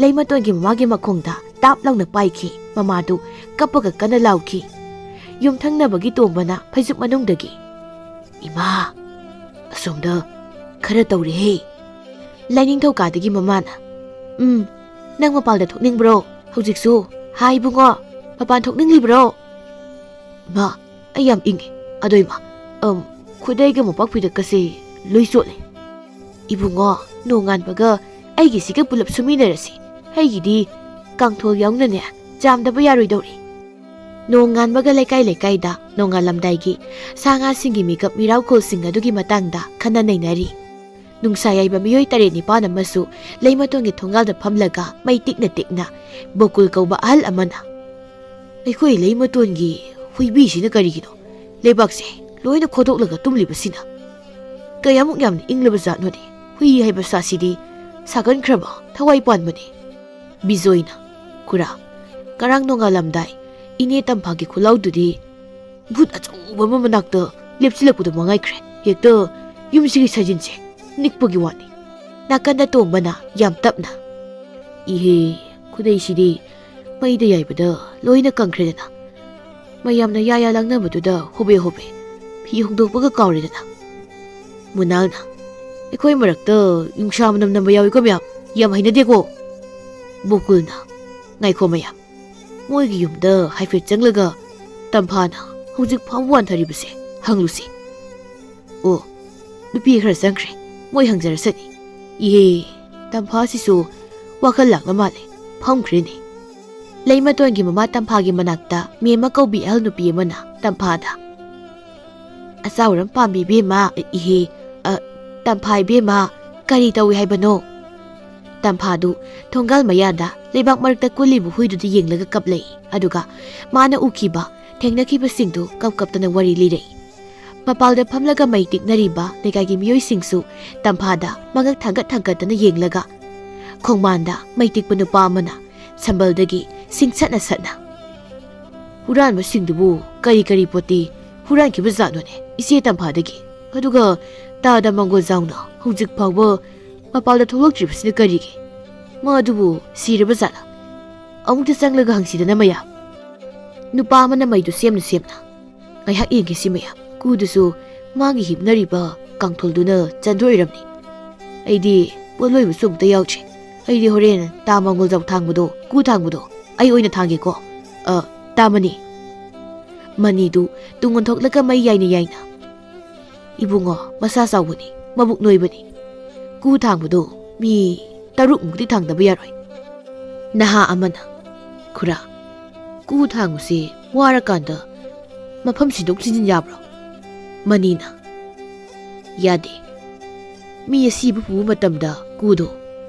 ꯂꯩꯃꯇꯣꯟꯒꯤ ꯃꯃꯥꯒꯤ ꯃꯈꯣꯡꯗ ꯇꯥꯞ ꯂꯥꯎꯅ ꯄꯥꯏꯈꯤ꯫ ꯃꯃꯥꯗꯨ ꯀꯞꯄꯒ ꯀꯟꯅ ꯂꯥꯎꯈꯤ꯫ ꯌꯨꯝꯊꯪꯅꯕꯒꯤ ꯇꯣꯝꯕꯅ ꯐꯩꯖꯨꯞ ꯃꯅꯨꯡꯗꯒꯤ, "ꯏꯃꯥ, ꯑꯁꯣꯝꯗ ꯈꯔ ꯇꯧꯔꯦꯍꯦ!" ꯂꯥꯏꯅꯤꯡꯊꯧ ꯀꯥꯗꯒꯤ ꯃꯃꯥꯅ, "ꯎꯝ, ꯅꯪ ꯃꯄꯥꯟꯗ ꯊꯣꯛꯅꯤꯡꯕ꯭ꯔꯣ? ꯍꯧꯖꯤꯛꯁꯨ? ꯍꯥꯏ ꯏꯕꯨꯡꯉꯣ, ꯃꯄꯥꯟ ꯊꯣꯛꯅꯤꯡꯂꯤꯕ꯭ꯔꯣ?" "ꯏꯃꯥ, ꯑꯩ ꯌꯥꯝ ꯏꯪꯉꯤ꯫ ꯑꯗꯣ ꯏꯃꯥ, ꯑꯝ, ꯈꯨꯗꯩꯒ ꯃꯣꯝꯄꯥꯛ ꯐꯤꯗꯛꯀꯁꯦ ꯂꯣꯏ ꯆꯣꯠꯂꯦ꯫ ꯏꯕꯨꯡꯉꯣ, ꯅꯣꯡꯉꯥꯟꯕꯒ ꯑꯩꯒꯤꯁꯤꯒ ꯄꯨꯂꯞ ꯁꯨꯃꯤꯟꯅꯔꯁꯤ꯫ ꯑꯩꯒꯤꯗꯤ ꯀꯥꯡꯊꯣꯜ ꯌꯥꯎꯅꯅꯦ ꯆꯥꯝꯗꯕ ꯌꯥꯔꯣꯏꯗꯧꯔꯤ꯫" ꯅꯣꯡꯉꯥꯟꯕꯒ ꯂꯩꯀꯥꯏ ꯂꯩꯀꯥꯏꯗ ꯅꯣꯡꯉꯥꯜꯂꯝꯗꯥꯏꯒꯤ ꯁꯥ ꯉꯥꯁꯤꯡꯒꯤ ꯃꯤꯀꯞ ꯃꯤꯔꯥꯎꯈꯣꯜꯁꯤꯡ ꯑꯗꯨꯒꯤ ꯃꯇꯥꯡꯗ ꯈꯟꯅ ꯅꯩꯅꯔꯤ꯫ ꯅꯨꯡꯁꯥ ꯌꯥꯏꯕ ꯃꯤꯑꯣꯏ ꯇꯔꯦꯠ ꯅꯤꯄꯥꯜ ꯑꯃꯁꯨ ꯂꯩꯃꯇꯣꯟꯒꯤ ꯊꯣꯡꯒꯥꯜꯗ ꯐꯝꯂꯒ ꯃꯩ ꯇꯤꯛꯅ ꯇꯤꯛꯅ ꯕꯣꯀꯨꯜ ꯀꯧꯕ ꯑꯍꯜ ꯑꯃꯅ, "ꯑꯩꯈꯣꯏ ꯂꯩꯃꯇꯣꯟꯒꯤ ꯍꯨꯏꯕꯤꯁꯤꯅ ꯀꯔꯤꯒꯤꯅꯣ ꯂꯩꯕꯥꯛꯁꯦ ꯂꯣꯏꯅ ꯈꯣꯗꯣꯛꯂꯒ ꯇꯨꯝꯂꯤꯕꯁꯤꯅ? ꯀꯌꯥꯃꯨꯛ ꯌꯥꯝꯅ ꯏꯪꯂꯕ ꯖꯥꯠꯅꯣꯅꯦ? ꯍꯨꯏ ꯍꯥꯏꯕ ꯁꯥꯁꯤꯗꯤ ꯁꯥꯒꯟꯈ꯭ꯔꯕ ꯊꯋꯥꯏ ꯄꯥꯟꯕꯅꯦ꯫" ꯕꯤꯖꯣꯏꯅ, "ꯈꯨꯔꯥ, ꯉꯔꯥꯡ ꯅꯣꯡꯉꯥꯜꯂꯝꯗꯥꯏ ꯏꯅꯦ ꯇꯝꯐꯥꯒꯤ ꯈꯨꯂꯥꯎꯗꯨꯗꯤ ꯚꯨꯠ ꯑꯆꯧꯕ ꯑꯃ ꯃꯅꯥꯛꯇ ꯂꯦꯞꯁꯤꯜꯂꯛꯄꯗꯣ ꯃꯉꯥꯏꯈ꯭ꯔꯦ꯫ ꯍꯦꯛꯇ ꯌꯨꯝꯁꯤꯒꯤ ꯁꯥꯖꯤꯟꯁꯦ ꯅꯤꯛꯄꯒꯤ ꯋꯥꯅꯤ꯫" ꯅꯥꯀꯟꯗ ꯇꯣꯝꯕꯅ ꯌꯥꯝ ꯇꯞꯅ, "ꯏꯍꯦ, ꯈꯨꯗꯩꯁꯤꯗꯤ ꯃꯩꯗ ꯌꯥꯏꯕꯗ ꯂꯣꯏꯅ ꯀꯪꯈ꯭ꯔꯦꯗꯅ꯫ ꯃꯌꯥꯝꯅ ꯌꯥ ꯌꯥ ꯂꯥꯡꯅꯕꯗꯨꯗ ꯍꯣꯕꯦ ꯍꯣꯕꯦ ꯐꯤ ꯍꯣꯡꯗꯣꯛꯄꯒ ꯀꯥꯎꯔꯦꯗꯅ꯫" ꯃꯨꯅꯥꯜꯅ, "ꯑꯩꯈꯣꯏ ꯃꯔꯛꯇ ꯅꯨꯡꯁꯥ ꯃꯅꯝ ꯅꯝꯕ ꯌꯥꯎꯏꯀꯣ ꯃꯌꯥꯝ, ꯌꯥꯝ ꯍꯩꯅꯗꯦꯀꯣ꯫" ꯕꯣꯀꯨꯜꯅ, "ꯉꯥꯏꯈꯣ ꯃꯌꯥꯝ, ꯃꯣꯏꯒꯤ ꯌꯨꯝꯗ ꯍꯥꯏꯐꯦꯠ ꯆꯪꯂꯒ ꯇꯝꯐꯥꯅ ꯍꯧꯖꯤꯛ ꯐꯥꯎꯕ ꯋꯥꯟꯊꯔꯤꯕꯁꯦ ꯍꯪꯂꯨꯁꯤ꯫ ꯑꯣ, ꯅꯨꯄꯤ ꯈꯔ ꯆꯪꯈ꯭ꯔꯦ, ꯃꯣꯏ ꯍꯪꯖꯔꯁꯅꯤ꯫" ꯏꯍꯦ, ꯇꯝꯐꯥꯁꯤꯁꯨ ꯋꯥꯈꯜ ꯂꯥꯡꯅ ꯃꯥꯜꯂꯦ, ꯐꯝꯈ꯭ꯔꯦꯅꯦ꯫ ꯂꯩꯃꯇꯣꯟꯒꯤ ꯃꯃꯥ ꯇꯝꯐꯥꯒꯤ ꯃꯅꯥꯛꯇ ꯃꯦꯝꯃ ꯀꯧꯕꯤ ꯑꯍꯜ ꯅꯨꯄꯤ ꯑꯃꯅ ꯇꯝꯐꯥꯗ, "ꯑꯆꯥꯎꯔꯝ ꯄꯥꯝꯃꯤ ꯏꯕꯦꯝꯃ, ꯏꯍꯦ, ꯑ, ꯇꯝꯐꯥ ꯏꯕꯦꯝꯃ, ꯀꯔꯤ ꯇꯧꯏ ꯍꯥꯏꯕꯅꯣ?" ꯇꯝꯐꯥꯗꯨ ꯊꯣꯡꯒꯥꯜ ꯃꯌꯥꯗ ꯂꯩꯕꯥꯛ ꯃꯔꯛꯇ ꯀꯨꯜꯂꯤꯕ ꯍꯨꯏꯗꯨꯗ ꯌꯦꯡꯂꯒ ꯀꯞꯂꯛꯏ꯫ ꯑꯗꯨꯒ ꯃꯥꯅ ꯎꯈꯤꯕ, ꯊꯦꯡꯅꯈꯤꯕꯁꯤꯡꯗꯨ ꯀꯞ ꯀꯞꯇꯅ ꯋꯥꯔꯤ ꯂꯤꯔꯛꯏ꯫ ꯃꯄꯥꯜꯗ ꯐꯝꯂꯒ ꯃꯩ ꯇꯤꯛꯅꯔꯤꯕ ꯂꯩꯀꯥꯏꯒꯤ ꯃꯤꯑꯣꯏꯁꯤꯡꯁꯨ ꯇꯝꯐꯥꯗ ꯃꯉꯛ ꯊꯥꯡꯒꯠ ꯊꯥꯡꯒꯠꯇꯅ ꯌꯦꯡꯂꯒ, ꯈꯣꯡꯕꯥꯟꯗ ꯃꯩ ꯇꯤꯛꯄ ꯅꯨꯄꯥ ꯑꯃꯅ ꯁꯝꯕꯜꯗꯒꯤ ꯁꯤꯡ ꯁꯠꯅ ꯁꯠꯅ, "ꯍꯨꯔꯥꯟꯕꯁꯤꯡꯗꯨꯕꯨ ꯀꯔꯤ ꯀꯔꯤ ꯄꯣꯠꯇꯤ ꯍꯨꯔꯥꯟꯈꯤꯕ ꯖꯥꯠꯅꯣꯅꯦ ꯏꯆꯦ ꯇꯝꯐꯥꯗꯒꯤ? ꯑꯗꯨꯒ ꯇꯥꯗ ꯃꯪꯒꯣꯜꯖꯥꯎꯅ ꯍꯧꯖꯤꯛ ꯐꯥꯎꯕ ꯃꯄꯥꯜꯗ ꯊꯣꯛꯂꯛꯇ꯭ꯔꯤꯕꯁꯤꯅ ꯀꯔꯤꯒꯤ? ꯃꯥ ꯑꯗꯨꯕꯨ ꯁꯤꯔꯕ ꯖꯥꯠꯂ? ꯑꯃꯨꯛꯇ ꯆꯪꯂꯒ ꯍꯪꯁꯤꯗꯅ ꯃꯌꯥꯝ꯫ ꯅꯨꯄꯥ ꯑꯃꯅ ꯃꯩꯗꯨ ꯁꯦꯝꯅ ꯁꯦꯝꯅ, "ꯉꯥꯏꯍꯥꯛ ꯌꯦꯡꯒꯦꯁꯤ ꯃꯌꯥꯝ꯫ ꯀꯨꯗꯨꯁꯨ ꯃꯥꯒꯤ ꯍꯤꯞꯅꯔꯤꯕ ꯀꯥꯡꯊꯣꯜꯗꯨꯅ ꯆꯟꯗꯣꯏꯔꯝꯅꯤ꯫ ꯑꯩꯗꯤ ꯄꯣꯠꯂꯣꯏꯕꯁꯨ ꯑꯃꯨꯛꯇ ꯌꯥꯎꯗ꯭ꯔꯤ꯫ ꯑꯩꯗꯤ ꯍꯣꯔꯦꯟ ꯇꯥ ꯃꯪꯒꯣꯜꯖꯥꯎ ꯊꯥꯡꯕꯗꯣ, ꯀꯨ ꯊꯥꯡꯕꯗꯣ, ꯑꯩ ꯑꯣꯏꯅ ꯊꯥꯡꯒꯦꯀꯣ꯫ ꯑ, ꯇꯥ ꯃꯅꯤ꯫" ꯃꯅꯤꯗꯨ ꯇꯨꯡ ꯑꯣꯟꯊꯣꯛꯂꯒ ꯃꯩ ꯌꯥꯏꯅ ꯌꯥꯏꯅ, "ꯏꯕꯨꯡꯉꯣ, ꯃꯁꯥ ꯆꯥꯎꯕꯅꯤ, ꯃꯕꯨꯛ ꯅꯣꯏꯕꯅꯤ꯫ ꯀꯨ ꯊꯥꯡꯕꯗꯣ ꯃꯤ ꯇꯔꯨꯛꯃꯨꯛꯇꯤ ꯊꯥꯡꯗꯕ ꯌꯥꯔꯣꯏ꯫" ꯅꯍꯥ ꯑꯃꯅ, "ꯈꯨꯔꯥ, ꯀꯨ ꯊꯥꯡꯕꯁꯦ ꯋꯥꯔꯀꯥꯟꯗ ꯃꯐꯝ ꯁꯤꯟꯗꯣꯛ ꯁꯤꯟꯖꯤꯟ ꯌꯥꯕ꯭ꯔꯣ?" ꯃꯅꯤꯅ, "ꯌꯥꯗꯦ꯫ ꯃꯤ ꯑꯁꯤꯕ ꯄꯨꯕ ꯃꯇꯝꯗ ꯀꯨꯗꯣ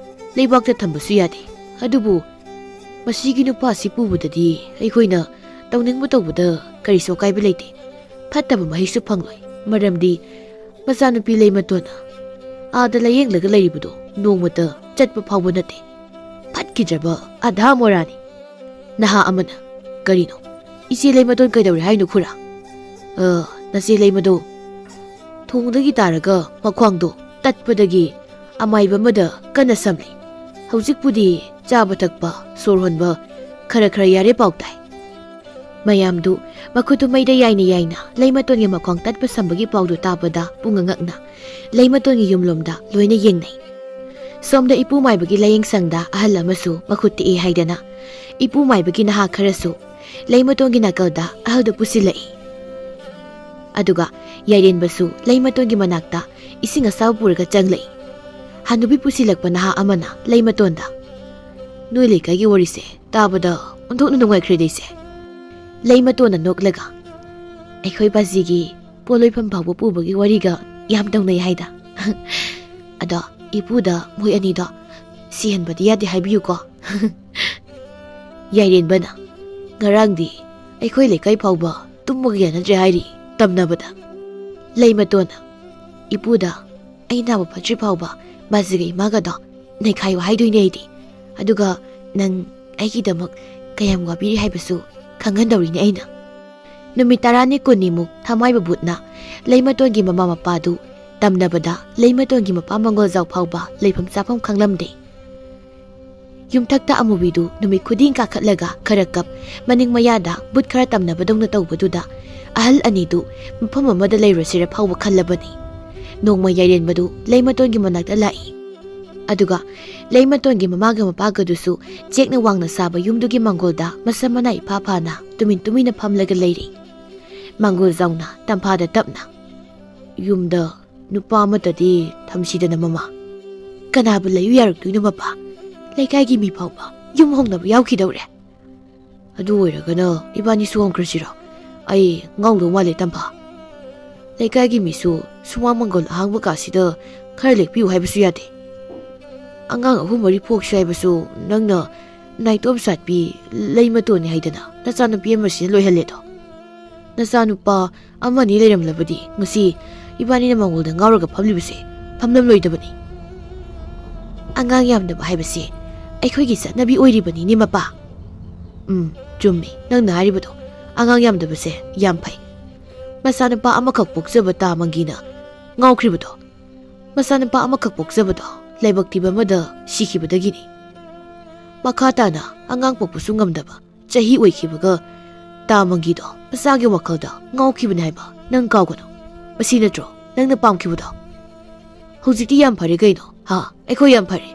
ꯂꯩꯕꯥꯛꯇ ꯊꯝꯕꯁꯨ ꯌꯥꯗꯦ꯫ ꯑꯗꯨꯕꯨ ꯃꯁꯤꯒꯤ ꯅꯨꯄꯥꯁꯤ ꯄꯨꯕꯗꯗꯤ ꯑꯩꯈꯣꯏꯅ ꯇꯧꯅꯤꯡꯕ ꯇꯧꯕꯗ ꯀꯔꯤꯁꯨ ꯑꯀꯥꯏꯕ ꯂꯩꯇꯦ꯫ ꯐꯠꯇꯕ ꯃꯍꯩꯁꯨ ꯐꯪꯂꯣꯏ꯫ ꯃꯔꯝꯗꯤ ꯃꯆꯥꯅꯨꯄꯤ ꯂꯩꯃꯇꯣꯟꯅ ꯑꯥꯗ ꯂꯥꯌꯦꯡꯂꯒ ꯂꯩꯔꯤꯕꯗꯣ ꯅꯣꯡꯃꯇ ꯆꯠꯄ ꯐꯥꯎꯕ ꯅꯠꯇꯦ꯫ ꯐꯠꯈꯤꯗ꯭ꯔꯕ ꯑꯙꯥ ꯃꯣꯔꯥꯅꯤ꯫" ꯅꯍꯥ ꯑꯃꯅ, "ꯀꯔꯤꯅꯣ? ꯏꯆꯦ ꯂꯩꯃꯇꯣꯟ ꯀꯩꯗꯧꯔꯦ ꯍꯥꯏꯅꯣ ꯈꯨꯔꯥ?" "ꯑ, ꯅꯆꯦ ꯂꯩꯃꯗꯣ ꯊꯣꯡꯗꯒꯤ ꯇꯥꯔꯒ ꯃꯈ꯭ꯋꯥꯡꯗꯣ ꯇꯠꯄꯗꯒꯤ ꯑꯃꯥꯏꯕ ꯑꯃꯗ ꯀꯟꯅ ꯁꯝꯂꯤ꯫ ꯍꯧꯖꯤꯛꯄꯨꯗꯤ ꯆꯥꯕ ꯊꯛꯄ, ꯁꯣꯔ ꯍꯣꯟꯕ ꯈꯔ ꯈꯔ ꯌꯥꯔꯦ ꯄꯥꯎ ꯇꯥꯏ꯫" ꯃꯌꯥꯝꯗꯨ ꯃꯈꯨꯠꯇꯨ ꯃꯩꯗ ꯌꯥꯏꯅ ꯌꯥꯏꯅ ꯂꯩꯃꯇꯣꯟꯒꯤ ꯃꯈꯣꯡ ꯇꯠꯄ ꯁꯝꯕꯒꯤ ꯄꯥꯎꯗꯨ ꯇꯥꯕꯗ ꯄꯨꯡꯉꯛ ꯉꯛꯅ ꯂꯩꯃꯇꯣꯟꯒꯤ ꯌꯨꯝꯂꯣꯝꯗ ꯂꯣꯏꯅ ꯌꯦꯡꯅꯩ꯫ ꯁꯣꯝꯗ ꯏꯄꯨ ꯃꯥꯏꯕꯒꯤ ꯂꯥꯌꯦꯡ ꯁꯪꯗ ꯑꯍꯜ ꯑꯃꯁꯨ ꯃꯈꯨꯠ ꯇꯦꯛꯑꯦ ꯍꯥꯏꯗꯅ ꯏꯄꯨ ꯃꯥꯏꯕꯒꯤ ꯅꯍꯥ ꯈꯔꯁꯨ ꯂꯩꯃꯇꯣꯟꯒꯤ ꯅꯥꯀꯜꯗ ꯑꯍꯜꯗꯨ ꯄꯨꯁꯤꯜꯂꯛꯏ꯫ ꯑꯗꯨꯒ ꯌꯥꯏꯔꯦꯟꯕꯁꯨ ꯂꯩꯃꯇꯣꯟꯒꯤ ꯃꯅꯥꯛꯇ ꯏꯁꯤꯡ ꯑꯁꯥꯕ ꯄꯨꯔꯒ ꯆꯪꯂꯛꯏ꯫ ꯍꯅꯨꯕꯤ ꯄꯨꯁꯤꯜꯂꯛꯄ ꯅꯍꯥ ꯑꯃꯅ ꯂꯩꯃꯇꯣꯟꯗ, "ꯅꯣꯏ ꯂꯩꯀꯥꯏꯒꯤ ꯋꯥꯔꯤꯁꯦ ꯇꯥꯕꯗ ꯑꯣꯟꯊꯣꯛꯅ ꯅꯨꯡꯉꯥꯏꯈ꯭ꯔꯦꯗ ꯏꯆꯦ꯫" ꯂꯩꯃꯇꯣꯟꯅ ꯅꯣꯛꯂꯒ, "ꯑꯩꯈꯣꯏ ꯕꯥꯖꯤꯒꯤ ꯄꯣꯠꯂꯣꯏꯐꯝ ꯐꯥꯎꯕ ꯄꯨꯕꯒꯤ ꯋꯥꯔꯤꯒ ꯌꯥꯝ ꯇꯧꯅꯩ ꯍꯥꯏꯗ꯫ ꯑꯗꯣ ꯏꯄꯨꯗ ꯃꯣꯏ ꯑꯅꯤꯗꯣ ꯁꯤꯍꯟꯕꯗꯤ ꯌꯥꯗꯦ ꯍꯥꯏꯕꯤꯌꯨꯀꯣ꯫" ꯌꯥꯏꯔꯦꯟꯕꯅ, "ꯉꯔꯥꯡꯗꯤ ꯑꯩꯈꯣꯏ ꯂꯩꯀꯥꯏ ꯐꯥꯎꯕ ꯇꯨꯝꯕꯒ ꯌꯥꯅꯗ꯭ꯔꯦ ꯍꯥꯏꯔꯤ ꯇꯝꯅꯕꯗ꯫" ꯂꯩꯃꯇꯣꯟꯅ, "ꯏꯄꯨꯗ ꯑꯩ ꯅꯥꯕ ꯐꯠꯇ꯭ꯔꯤ ꯐꯥꯎꯕ ꯕꯥꯖꯤꯒ ꯏꯃꯥꯒꯗꯣ ꯅꯩꯈꯥꯏꯌꯨ ꯍꯥꯏꯗꯣꯏꯅꯦ ꯑꯩꯗꯤ꯫ ꯑꯗꯨꯒ ꯅꯪ ꯑꯩꯒꯤꯗꯃꯛ ꯀꯌꯥꯝ ꯋꯥꯕꯤꯔꯤ ꯍꯥꯏꯕꯁꯨ ꯈꯪꯍꯟꯗꯧꯔꯤꯅꯦ ꯑꯩꯅ꯫" ꯅꯨꯃꯤꯠ ꯇꯔꯥꯅꯤ ꯀꯨꯟꯅꯤꯃꯨꯛ ꯊꯃꯥꯏꯕ ꯕꯨꯠꯅ ꯂꯩꯃꯇꯣꯟꯒꯤ ꯃꯃꯥ ꯃꯄꯥꯗꯨ ꯇꯝꯅꯕꯗ ꯂꯩꯃꯇꯣꯟꯒꯤ ꯃꯄꯥ ꯃꯪꯒꯣꯜꯖꯥꯎ ꯐꯥꯎꯕ ꯂꯩꯐꯝ ꯆꯥꯐꯝ ꯈꯪꯂꯝꯗꯦ꯫ ꯌꯨꯝꯊꯛꯇ ꯑꯃꯨꯕꯤꯗꯨ ꯅꯨꯃꯤꯠ ꯈꯨꯗꯤꯡ ꯀꯥꯈꯠꯂꯒ ꯈꯔ ꯀꯞ, ꯃꯅꯤꯡ ꯃꯌꯥꯗ ꯕꯨꯠ ꯈꯔ ꯇꯝꯅꯕꯗꯧꯅ ꯇꯧꯕꯗꯨꯗ ꯑꯍꯜ ꯑꯅꯤꯗꯨ ꯃꯐꯝ ꯑꯃꯗ ꯂꯩꯔꯨꯁꯤꯔ ꯐꯥꯎꯕ ꯈꯜꯂꯕꯅꯤ꯫ ꯅꯣꯡꯃ ꯌꯥꯏꯔꯦꯟꯕꯗꯨ ꯂꯩꯃꯇꯣꯟꯒꯤ ꯃꯅꯥꯛꯇ ꯂꯥꯛꯏ꯫ ꯑꯗꯨꯒ ꯂꯩꯃꯇꯣꯟꯒꯤ ꯃꯃꯥꯒ ꯃꯄꯥꯒꯗꯨꯁꯨ ꯆꯦꯛꯅ ꯋꯥꯡꯅ ꯁꯥꯕ ꯌꯨꯝꯗꯨꯒꯤ ꯃꯪꯒꯣꯜꯗ ꯃꯁꯝ ꯃꯅꯥ ꯏꯐꯥ ꯐꯥꯅ ꯇꯨꯃꯤꯟ ꯇꯨꯃꯤꯟꯅ ꯐꯝꯂꯒ ꯂꯩꯔꯤ꯫ ꯃꯪꯒꯣꯜꯖꯥꯎꯅ ꯇꯝꯐꯥꯗ ꯇꯞꯅ, "ꯌꯨꯝꯗ ꯅꯨꯄꯥ ꯑꯃꯠꯇꯗꯤ ꯊꯝꯁꯤꯗꯅ ꯃꯃꯥ꯫ ꯀꯅꯥꯕꯨ ꯂꯩꯌꯨ ꯌꯥꯔꯛꯇꯣꯏꯅꯣ ꯃꯄꯥ? ꯂꯩꯀꯥꯏꯒꯤ ꯃꯤ ꯐꯥꯎꯕ ꯌꯨꯝ ꯍꯣꯡꯅꯕ ꯌꯥꯎꯈꯤꯗꯧꯔꯦ꯫ ꯑꯗꯨ ꯑꯣꯏꯔꯒꯅ ꯏꯕꯥꯅꯤꯁꯨ ꯍꯣꯡꯈ꯭ꯔꯁꯤꯔꯣ? ꯑꯩ ꯉꯥꯎꯗꯧ ꯃꯥꯜꯂꯦ ꯇꯝꯐꯥ꯫ ꯂꯩꯀꯥꯏꯒꯤ ꯃꯤꯁꯨ ꯁꯨꯃꯥꯡ ꯃꯪꯒꯣꯜ ꯑꯍꯥꯡꯕ ꯀꯥꯁꯤꯗ ꯈꯔ ꯂꯦꯛꯄꯤꯌꯨ ꯍꯥꯏꯕꯁꯨ ꯌꯥꯗꯦ꯫ ꯑꯉꯥꯡ ꯑꯍꯨꯝ ꯃꯔꯤ ꯄꯣꯛꯁꯤ ꯍꯥꯏꯕꯁꯨ ꯅꯪꯅ ꯅꯥꯏꯇꯣꯝ ꯆꯥꯠꯄꯤ ꯂꯩꯃꯇꯣꯟꯅꯤ ꯍꯥꯏꯗꯅ ꯅꯆꯥꯅꯨꯄꯤ ꯑꯃꯁꯤꯅ ꯂꯣꯏꯍꯜꯂꯦꯗꯣ꯫ ꯅꯆꯥꯅꯨꯄꯥ ꯑꯃꯅꯤ ꯂꯩꯔꯝꯂꯕꯗꯤ ꯉꯁꯤ ꯏꯕꯥꯅꯤꯅ ꯃꯪꯒꯣꯜꯗ ꯉꯥꯎꯔꯒ ꯐꯝꯂꯤꯕꯁꯦ ꯐꯝꯂꯝꯂꯣꯏꯗꯕꯅꯤ꯫ ꯑꯉꯥꯡ ꯌꯥꯝꯗꯕ ꯍꯥꯏꯕꯁꯦ ꯑꯩꯈꯣꯏꯒꯤ ꯆꯠꯅꯕꯤ ꯑꯣꯏꯔꯤꯕꯅꯤꯅꯦ ꯃꯄꯥ꯫" "ꯎꯝ, ꯆꯨꯝꯃꯤ ꯅꯪꯅ ꯍꯥꯏꯔꯤꯕꯗꯣ꯫ ꯑꯉꯥꯡ ꯌꯥꯝꯗꯕꯁꯦ ꯌꯥꯝ ꯐꯩ꯫ ꯃꯆꯥꯅꯨꯄꯥ ꯑꯃꯈꯛ ꯄꯣꯛꯆꯕ ꯇꯥ ꯃꯪꯒꯤꯅ ꯉꯥꯎꯈ꯭ꯔꯤꯕꯗꯣ, ꯃꯆꯥꯅꯨꯄꯥ ꯑꯃꯈꯛ ꯄꯣꯛꯆꯕꯗꯣ ꯂꯥꯏꯕꯛ ꯊꯤꯕ ꯑꯃꯗ ꯁꯤꯈꯤꯕꯗꯒꯤꯅꯤ꯫ ꯃꯈꯥ ꯇꯥꯅ ꯑꯉꯥꯡ ꯄꯣꯛꯄꯁꯨ ꯉꯝꯗꯕ ꯆꯍꯤ ꯑꯣꯏꯈꯤꯕꯒ ꯇꯥ ꯃꯪꯒꯤꯗꯣ ꯃꯆꯥꯒꯤ ꯋꯥꯈꯜꯗ ꯉꯥꯎꯈꯤꯕꯅꯤ ꯍꯥꯏꯕ ꯅꯪ ꯀꯥꯎꯒꯅꯨ꯫ ꯃꯁꯤ ꯅꯠꯇ꯭ꯔꯣ ꯅꯪꯅ ꯄꯥꯝꯈꯤꯕꯗꯣ? ꯍꯧꯖꯤꯛꯇꯤ ꯌꯥꯝ ꯐꯔꯦ ꯀꯩꯅꯣ, ꯍꯥ? ꯑꯩꯈꯣꯏ ꯌꯥꯝ ꯐꯔꯦ꯫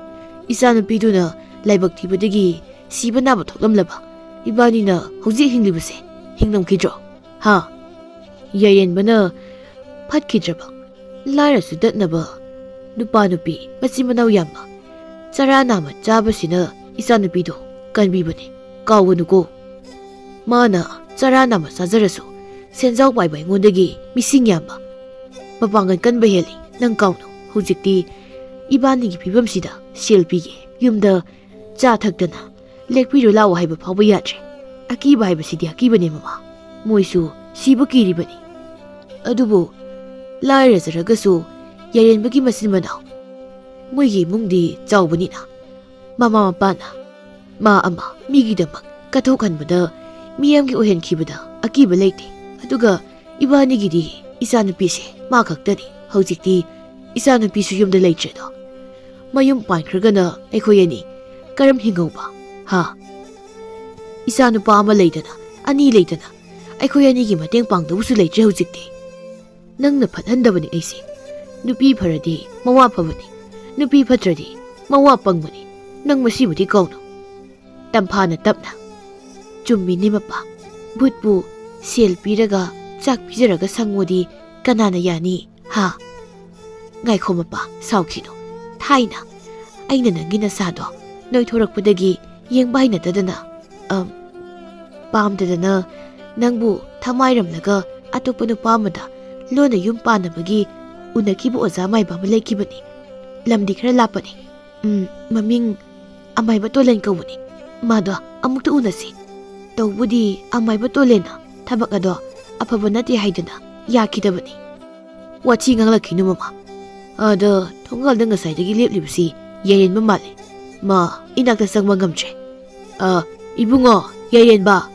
ꯏꯆꯥꯅꯨꯄꯤꯗꯨꯅ ꯂꯥꯏꯕꯛ ꯊꯤꯕꯗꯒꯤ ꯁꯤꯕ ꯅꯥꯕ ꯊꯣꯛꯂꯝꯂꯕ ꯏꯕꯥꯅꯤꯅ ꯍꯧꯖꯤꯛ ꯍꯤꯡꯂꯤꯕꯁꯦ ꯍꯤꯡꯂꯝꯈꯤꯗ꯭ꯔꯣ, ꯍꯥ?" ꯌꯥꯏꯔꯦꯟꯕꯅ ꯐꯠꯈꯤꯗ꯭ꯔꯕ, ꯂꯥꯏꯔꯁꯨ ꯇꯠꯅꯕ ꯅꯨꯄꯥ ꯅꯨꯄꯤ ꯃꯆꯤꯟ ꯃꯅꯥꯎ ꯌꯥꯝꯕ ꯆꯔꯥ ꯅꯥꯝꯃ ꯆꯥꯕꯁꯤꯅ ꯏꯆꯥꯅꯨꯄꯤꯗꯣ ꯀꯟꯕꯤꯕꯅꯤ, ꯀꯥꯎꯒꯅꯨꯀꯣ꯫ ꯃꯥꯅ ꯆꯔꯥ ꯅꯥꯝꯃ ꯆꯥꯖꯔꯁꯨ ꯁꯦꯟꯖꯥꯎ ꯄꯥꯏꯕ ꯑꯩꯉꯣꯟꯗꯒꯤ ꯃꯤꯁꯤꯡ ꯌꯥꯝꯕ, ꯃꯄꯥꯡꯒꯜ ꯀꯟꯕ ꯍꯦꯜꯂꯤ꯫ ꯅꯪ ꯀꯥꯎꯅꯨ, ꯍꯧꯖꯤꯛꯇꯤ ꯏꯕꯥꯅꯤꯒꯤ ꯐꯤꯕꯝꯁꯤꯗ ꯁꯦꯜ ꯄꯤꯒꯦ, ꯌꯨꯝꯗ ꯆꯥ ꯊꯛꯇꯅ ꯂꯦꯛꯄꯤꯔꯨ ꯂꯥꯛꯑꯣ ꯍꯥꯏꯕ ꯐꯥꯎꯕ ꯌꯥꯗ꯭ꯔꯦ꯫ ꯑꯀꯤꯕ ꯍꯥꯏꯕꯁꯤꯗꯤ ꯑꯀꯤꯕꯅꯦ ꯃꯃꯥ, ꯃꯣꯏꯁꯨ ꯁꯤꯕ ꯀꯤꯔꯤꯕꯅꯤ꯫ ꯑꯗꯨꯕꯨ ꯂꯥꯏꯔꯖꯔꯒꯁꯨ ꯌꯥꯏꯔꯦꯟꯕꯒꯤ ꯃꯆꯤꯟ ꯃꯅꯥꯎ, ꯃꯣꯏꯒꯤ ꯏꯃꯨꯡꯗꯤ ꯆꯥꯎꯕꯅꯤꯅ ꯃꯃꯥ ꯃꯄꯥꯅ ꯃꯥ ꯑꯃ ꯃꯤꯒꯤꯗꯃꯛ ꯀꯠꯊꯣꯛꯍꯟꯕꯗ, ꯃꯤꯌꯥꯝꯒꯤ ꯑꯣꯏꯍꯟꯈꯤꯕꯗ ꯑꯀꯤꯕ ꯂꯩꯇꯦ꯫ ꯑꯗꯨꯒ ꯏꯕꯥꯅꯤꯒꯤꯗꯤ ꯏꯆꯥꯅꯨꯄꯤꯁꯦ ꯃꯥ ꯈꯛꯇꯅꯤ꯫ ꯍꯧꯖꯤꯛꯇꯤ ꯏꯆꯥꯅꯨꯄꯤꯁꯨ ꯌꯨꯝꯗ ꯂꯩꯇ꯭ꯔꯦꯗꯣ꯫ ꯃꯌꯨꯝ ꯄꯥꯟꯈ꯭ꯔꯒꯅ ꯑꯩꯈꯣꯏ ꯑꯅꯤ ꯀꯔꯝ ꯍꯤꯡꯍꯧꯕ? ꯍꯥ? ꯏꯆꯥꯅꯨꯄꯥ ꯑꯃ ꯂꯩꯗꯅ, ꯑꯅꯤ ꯂꯩꯗꯅ, ꯑꯩꯈꯣꯏ ꯑꯅꯤꯒꯤ ꯃꯇꯦꯡ ꯄꯥꯡꯗꯧꯕꯁꯨ ꯂꯩꯇ꯭ꯔꯦ ꯍꯧꯖꯤꯛꯇꯤ꯫ ꯅꯪꯅ ꯐꯠꯍꯟꯗꯕꯅꯤ ꯑꯩꯁꯦ꯫ ꯅꯨꯄꯤ ꯐꯔꯗꯤ ꯃꯋꯥ ꯐꯕꯅꯤ, ꯅꯨꯄꯤ ꯐꯠꯇ꯭ꯔꯗꯤ ꯃꯋꯥ ꯄꯪꯕꯅꯤ꯫ ꯅꯪ ꯃꯁꯤꯕꯨꯗꯤ ꯀꯥꯎꯅꯨ꯫ ꯇꯝꯐꯥꯅ ꯇꯞꯅ, "ꯆꯨꯝꯃꯤꯅꯦ ꯃꯄꯥ, ꯚꯨꯠꯄꯨ ꯁꯦꯜ ꯄꯤꯔꯒ ꯆꯥꯛ ꯄꯤꯖꯔꯒ ꯁꯪꯉꯣꯗꯤ ꯀꯅꯥꯅ ꯌꯥꯅꯤ, ꯍꯥ?" "ꯉꯥꯏꯈꯣ ꯃꯄꯥ, ꯁꯥꯎꯈꯤꯅꯨ꯫ ꯊꯥꯏꯅ ꯑꯩꯅ ꯅꯪꯒꯤ ꯅꯁꯥꯗꯣ ꯅꯣꯏꯊꯣꯔꯛꯄꯗꯒꯤ ꯌꯦꯡꯕ ꯍꯩꯅꯗꯗꯅ, ꯑꯝ, ꯄꯥꯝꯗꯗꯅ ꯅꯪꯕꯨ ꯊꯃꯥꯏꯔꯝꯂꯒ ꯑꯇꯣꯞꯄ ꯅꯨꯄꯥ ꯑꯃꯗ ꯂꯣꯟꯅ ꯌꯨꯝ ꯄꯥꯟꯅꯕꯒꯤ ꯎꯅꯈꯤꯕ ꯑꯣꯖꯥ ꯃꯥꯏꯕ ꯑꯃ ꯂꯩꯈꯤꯕꯅꯤ꯫ ꯂꯝꯗꯤ ꯈꯔ ꯂꯥꯞꯄꯅꯤ꯫ ꯎꯝ, ꯃꯃꯤꯡ ꯑꯃꯥꯏꯕ ꯇꯣꯂꯦꯟ ꯀꯧꯕꯅꯤ꯫ ꯃꯥꯗꯣ ꯑꯃꯨꯛꯇ ꯎꯅꯁꯤ꯫ ꯇꯧꯕꯨꯗꯤ ꯑꯃꯥꯏꯕ ꯇꯣꯂꯦꯟꯅ ꯊꯕꯛ ꯑꯗꯣ ꯑꯐꯕ ꯅꯠꯇꯦ ꯍꯥꯏꯗꯨꯅ ꯌꯥꯈꯤꯗꯕꯅꯤ꯫" "ꯋꯥꯊꯤ ꯉꯥꯡꯂꯛꯈꯤꯅꯨ ꯃꯃꯥ꯫ ꯑꯗ ꯊꯣꯡꯒꯥꯜꯗ ꯉꯁꯥꯏꯗꯒꯤ ꯂꯦꯞꯂꯤꯕꯁꯤ ꯌꯥꯏꯔꯦꯟꯕ ꯃꯥꯜꯂꯤ꯫ ꯃꯥ ꯏꯅꯥꯛꯇ ꯆꯪꯕ ꯉꯝꯗ꯭ꯔꯦ꯫ ꯑ, ꯏꯕꯨꯡꯉꯣ, ꯌꯥꯏꯔꯦꯟꯕ,